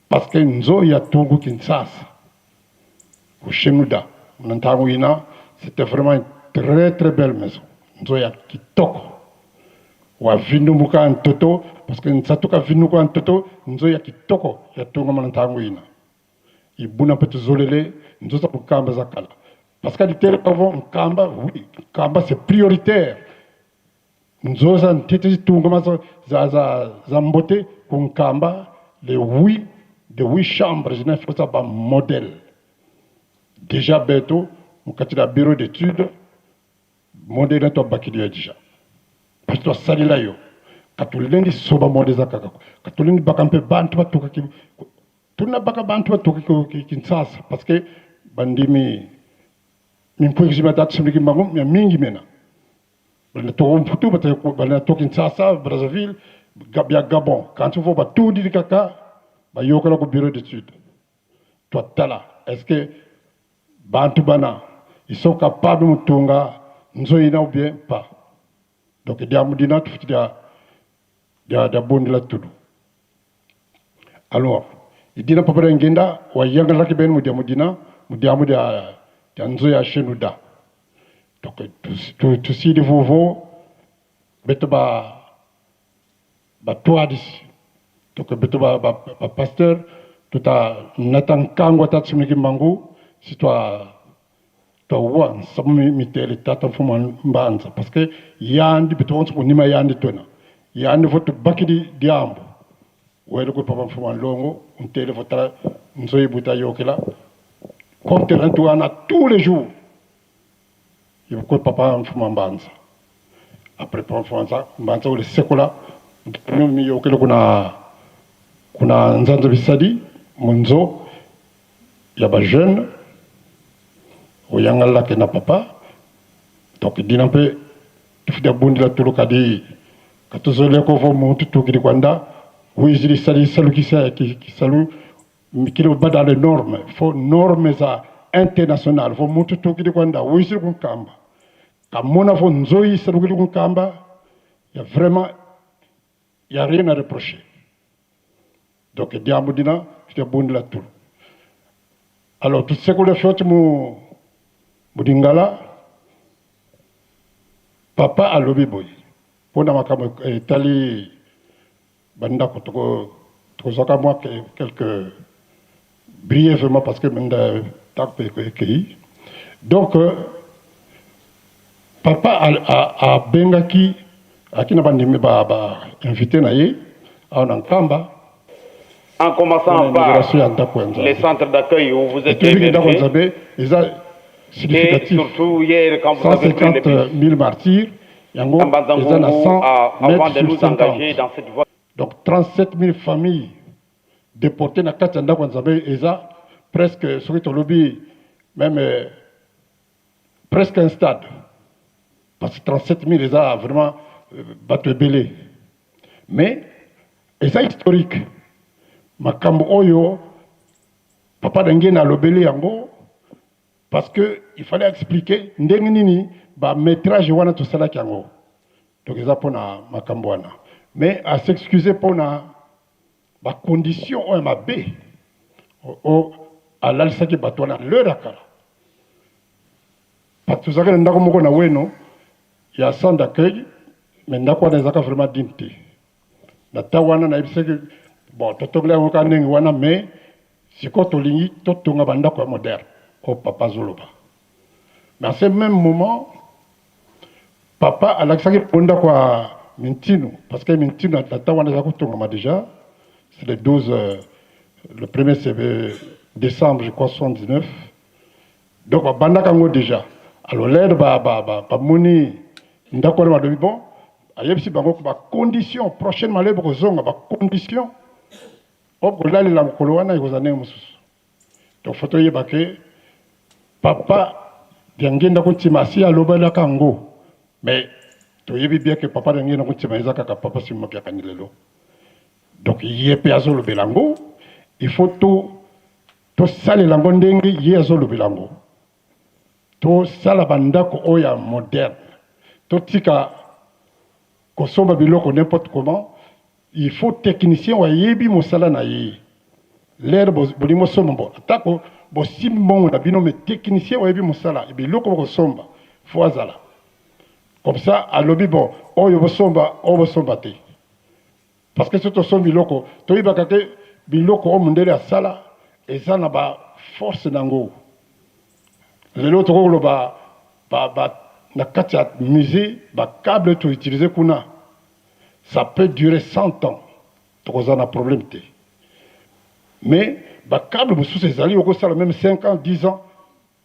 Parce que nzo ya tungu Kinshasa, au Shenuda, munantangu ina, c'était vraiment une très très belle maison. Nzo ya kitoko. Wa vindu muka ntoto, parce que nsatuka vindu kwa ntoto, nzo ya kitoko ya tungu munantangu ina. Ibuna pe tuzolele, nzo za kukamba za kala. Parce qu'à l'intérieur avant Nkamba, oui, Nkamba c'est prioritaire. Nzo za ntete tungu mazo za za za mbote ku Nkamba, les huit de huit chambres, je n'ai fait ça par modèle. Déjà bientôt, mon quartier bureau d'études, modèle toi bakidia déjà. Parce que salila yo. Katulendi soba modèle za kaka. Katulendi bakampe bantu batuka ki tuna baka bantu batuka ki Kinshasa parce que bandimi Mimpuekisi mia tata Simon Kimbangu mia mingi mena. Bali na toko Mputu, bali na to Kinshasa, Brazzaville, bia Gabon. Kanti fo batundili kaka bayokela ku bureau d'étude. Twatala est-ce que bantu bana ils sont capables mutunga nzoyina ou bien pas. Donc dia mudina tufuti dia dia dia bondela tudu. Alors idina papa ngenda wa yangalaki ben mudia mudina mudia mudia dia nzoya shenuda. Donc tusidi vovo beto ba ba toadisi. Donc beto ba ba, ba pasteur tuta natan kangwa tata Simon Kimbangu si toi toi wa nsamu mitele tata mfumu mbanza parce que yandi beto onso kunima yandi tona yandi voto bakidi diambo wele ko papa mfumu longo untele votala nzoyi buta yokela comme terrain tuana tous les jours ko papa mfumu mbanza. Après papa mfumu mbanza ule sekola mi yokela kuna kuna nzanza bisadi munzo ya ba jeune oyangalaki na papa. Donc dina mpe tufuta bundila tulu kadi katuzole ko fo muntu tukili kwanda wizili sali salukisa kisalu kili ba dans les normes fo normes za international fo muntu tukili kwanda wizili kunkamba kamona fo nzoyi salukili kunkamba ya vraiment y a rien à reprocher. Donc diambu dina tufuta bundila tulu. Alors tusekule fyoti mu mudingala papa alobi boye mpona makambo etali bandako tokozwaka mwa quelques brièvement parce que nda ntango ekei. Donc papa abengaki aki na bandimi ba invité na ye awa na Nkamba. En commençant par les centres d'accueil où vous êtes hébergés, et surtout hier quand vous avez pris le bus, 000 martyrs, yango eza na 100 avant de mètres nous sur 50. Engager dans cette voie. Donc 37 000 familles déportées na kati ya ndako ya Nzambe eza presque, soki tolobi même presque un stade, parce que 37 000 eza vraiment bato ebele. Mais eza historique makambo oyo papa Dangena alobeli yango, parce que il fallait expliquer ndenge nini bamétrage wana tosalaki yango. Donc eza mpona makambo wana, mais as'excuse mpona bacondition oyo mabe oyo alalisaki bato wana l'heure ya kala, parce que tozalaki na ndako moko na weno ya centre d'accueil, mais ndako wana ezalaka vraiment digne te. Na ntango wana nayebisaki bon totongela yango kaka ndenge wana, mais sikoyo tolingi totonga bandako ya moderne oyo papa azoloba. Mais à ce même moment papa alakisaki po ndako ya Mintinu, parce que Mintinu na ntango wana eza kotongama déjà. C'est le 12 le premier, c'est décembre, je crois, 79. Donc babandaka yango déjà. Alors l'heure bamoni ndako wana, balobi bon, ayebisi bango bacondition prochainement lebe kozonga, bacondition oyo kolalela mokolo wana ekozala ndenge mosusu. Donc faut toyeba ke papa Diangenda Kuntima asi alobelaka yango, mais toyebi bien ke papa Diangenda Kuntima eza kaka papa Simon Kiakani lelo. Donc ye mpe azolobela yango, il faut to tosalela yango ndenge ye azolobela yango, tosala bandako oyo ya moderne, totika kosomba biloko n'importe comment. Il faut technicien oyo ayebi mosala na ye. L'heure bolingi bosomba bo atako bosimbi mbongo na bino, mais technicien oyebi mosala biloko bokosomba faut azala comme ça alobi bon, oyo bosomba, oyo bosomba te. Parce que soki tosombi biloko, toyebaka ke biloko oyo mondele asala eza na baforce nango. Lelo tokoki koloba na kati ya musée bacable toutiliser kuna, ça peut durer 100 ans, tokozala na problème te. Mais bacable mosusu ezali okosala même 5 ans, 10 ans,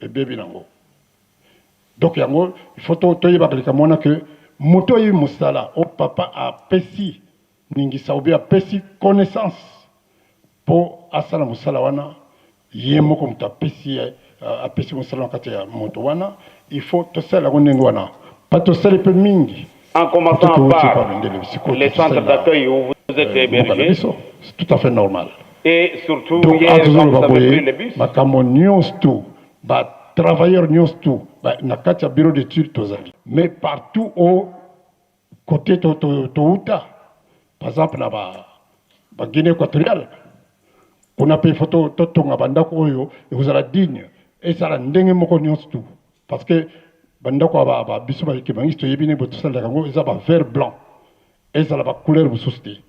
ebebi nango. Donc yango il faut toyebaka likambo wana ke moto oyebi mosala oyo papa apesi ningisa obi apesi connaissance mpo asala mosala wana, ye moko moto apesi ye. apesi mosala na kati ya moto wana, il faut tosala yango ndenge wana. Pa tosali mpe mingi. En commençant par les centres d'accueil où vous êtes hébergés. C'est tout à fait normal. Et surtout, Donc, hier, quand tozoloba vous avez pris boye, le bus, makambo nyonso tout, ba travailleurs nyonso tout, ba, na kati ya bureau d'études tozali. Mais partout au côté to, to, touta, par exemple na ba, ba Guinée équatoriale, kuna mpe faut totonga bandako oyo ekozala digne, ezala ndenge moko nyonso tout. Parce que bandako ya ba, ba biso ba kimbanguiste toyebi ndenge tosalelaka yango, eza ba vert blanc, ezala ba couleur mosusu te.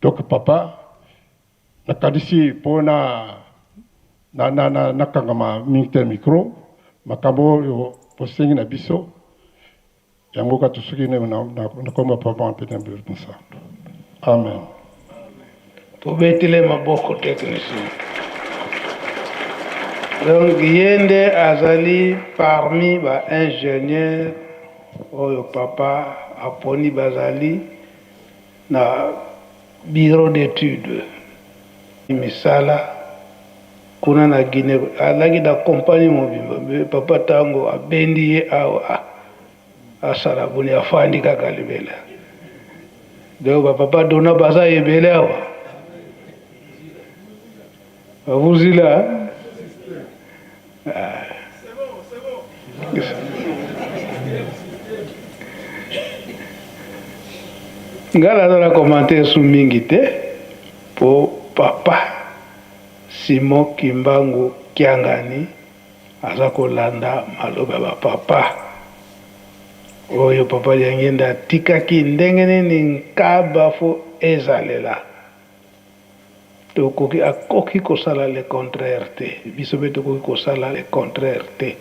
Donc papa, nakanisi mpo na na na na nakangama mingi te micro, makambo oyo bosengi na biso yango kaka tosoki nakomba papa mpe na mosantu. Amen. Tobetele maboko technicien. Donc ye nde azali parmi ba ingénieur oyo papa aponi bazali na bureau d'études misala kuna na Guinée, alaki na compagnie mobimba. Mais papa tango abendi ye awa asala boni, afandi kaka libela. Donc ba papa dona baza ebele awa bavuzila. Nga naza na commentaire su mingi te po papa Simon Kimbangu Kiangani aza kolanda maloba ya ba papa oyo papa Diangienda atikaki ndenge nini nkaba fo ezalela. Tokoki akoki kosala le contraire te, biso pe tokoki kosala le contraire te.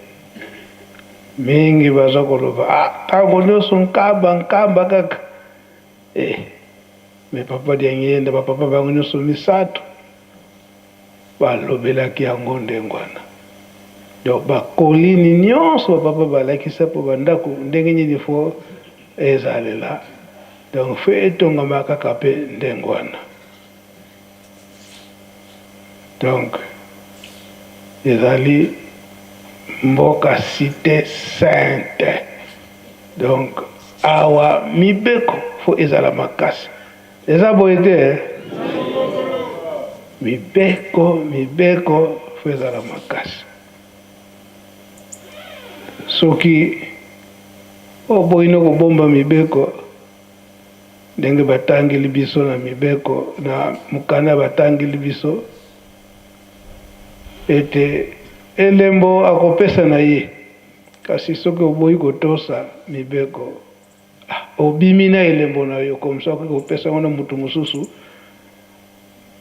Mingi baza koloba ah tango nionso nkamba nkamba kaka eh mais papa Diangienda ba papa bango nionso misato balobelaki yango ndenge wana. Donc ba colline nionso ba papa balakisa po ba ndako ndenge nini fo ezalela, donc fo etongama kaka pe ndenge wana. Donc ezali mboka cite sainte, donc awa mibeko fo ezala makasi, eza boye te? Mibeko, mibeko fo ezala makasi. Soki oboyi no kobomba mibeko ndenge batangeli biso na mibeko na mokanda batangeli biso ete elembo akopesa na ye, kasi soki oboyi kotosa mibeko ah, obimi na elembo na yo comme ça okoki kopesa yango na moto mosusu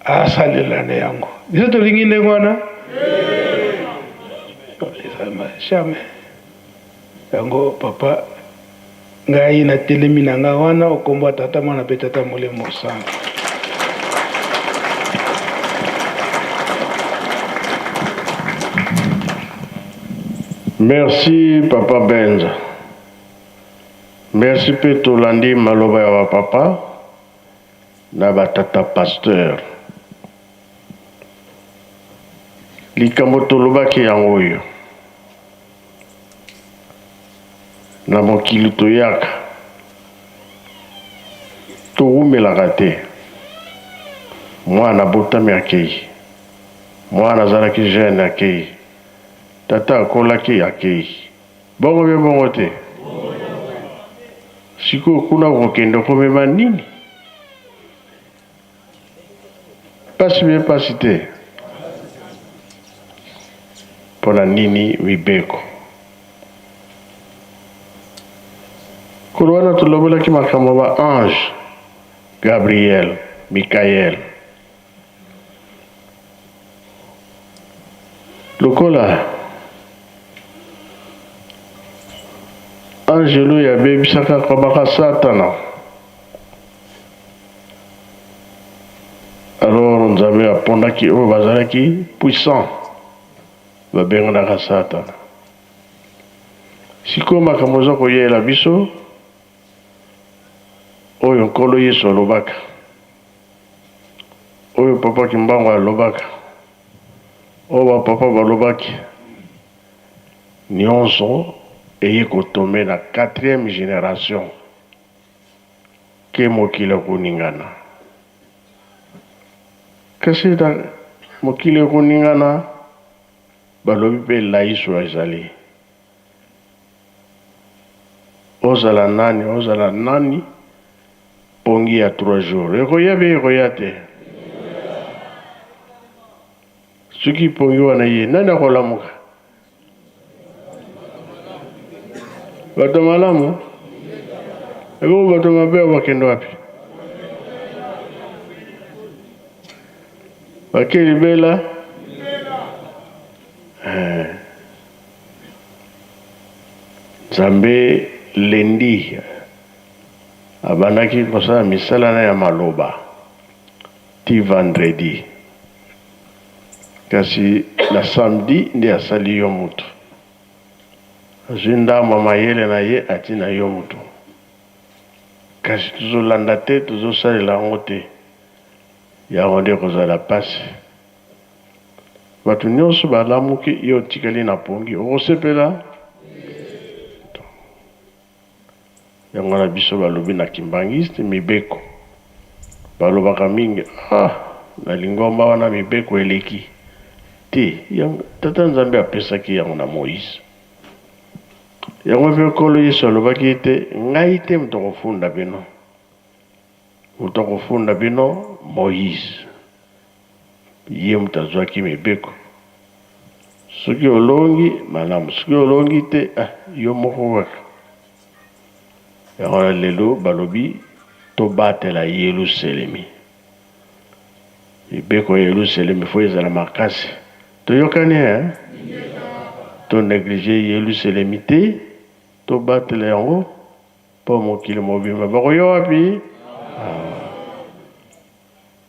asalela na yango. Biso tolingi ndenge wana jamais. Yango papa ngai natelemi na ngai wana okombo ya tata mwana mpe tata molimo mosantu. Merci papa Benza. Merci pe tolandi maloba ya ba papa na ba tata pasteur. Likambo tolobaki yango oyo. Na mokili toyaka towumelaka te. Mwana abotami akeyi. Mwana azalaki jeune akeyi. Tata akolaki akeyi. Bongo be bongo te? Sikoyo kuna okokende okomema nini? Pasi be pasi te? Pona nini mibeko? Kolo wana tolobelaki makambo ba ange Gabriel, Michael. Lokola anjelu oyo abebisaka akomaka Satana, alors Nzambe apondaki oyo bazalaki puissant babenganaka Satana. Sikoyo makambo eza koyela biso oyo Nkolo Yesu alobaka. Oyo papa Kimbangu alobaka, Oyo ba papa balobaki nionso eye ko tomber na quatrième generation ke mokili ekoningana. Kasi na mokili ekoningana balobi pe laiso ezali. Ozala nani ozala nani pongi ya 3 jours ekoya be ekoya te. Soki pongi wana ye nani akolamuka? Bato malamu ebongo bato mabe bakende wapi? Bake libela eh. Nzambe lendi abandaki kosala misala na ya maloba ti vendredi kasi na samedi nde asali yo mutu azwi ndambo ya mayele na ye ati na yo mutu kasi tozolanda te tozosalela yango te yango nde ekozala pasi bato nyonso balamuki yo otikali na pongi okosepela Yango wana biso balobi na kimbanguiste mibeko balobaka mingi ah na lingomba wana mibeko eleki te yango tata Nzambe apesaki yango na Moïse yango mpe Nkolo Yesu alobaki ete ngai te moto akofunda bino moto akofunda bino Moïse Ye moto azwaki mibeko. Soki olongi, malamu. Soki olongi te, ah, yo moko kaka. Yango wana lelo balobi tobatela Yelusalemi. Mibeko ya Yelusalemi fo ezala makasi. Toyokani eh? To negliger Yelusalemi te, tobatela yango mpo mokili mobimba bakoya wapi? Ah.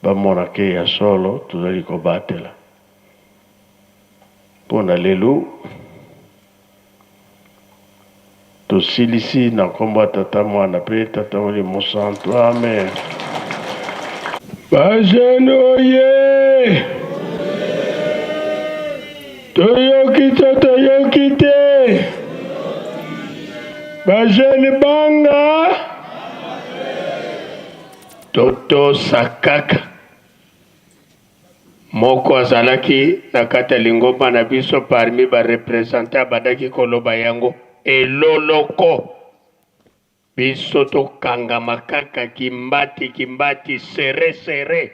Bamona ke ya solo tozali kobatela. Mpo na lelo, tosilisi na nkombo ya Tata, Mwana mpe Tata Molimo Mosantu. Amen. Ba jeunes oye! Toyoki to toyoki te? Ba jeunes banga! Totosa kaka. Moko azalaki na kati ya lingomba na biso parmi ba representants abandaki koloba yango eloloko. Biso tokangama kaka kimbati kimbati serre serre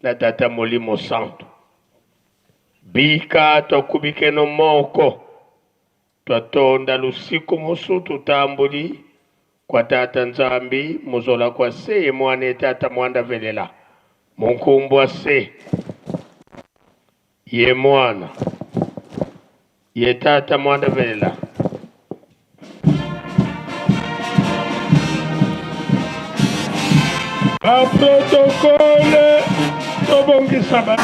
na Tata Molimo Santu. Bika tokubikeno moko Twatonda lusiku musu tutambuli kwa Tata Nzambi muzola kwa se ye Mwana Tata Mwanda velela munkumbwa se ye Mwana ye Tata Mwanda velela. Ba protocole tobongisa ba.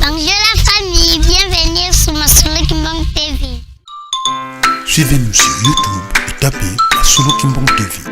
Bonjour la famille, bienvenue sur Masolo Kimbang TV. Suivez-nous sur YouTube et tapez Masolo Kimbang TV.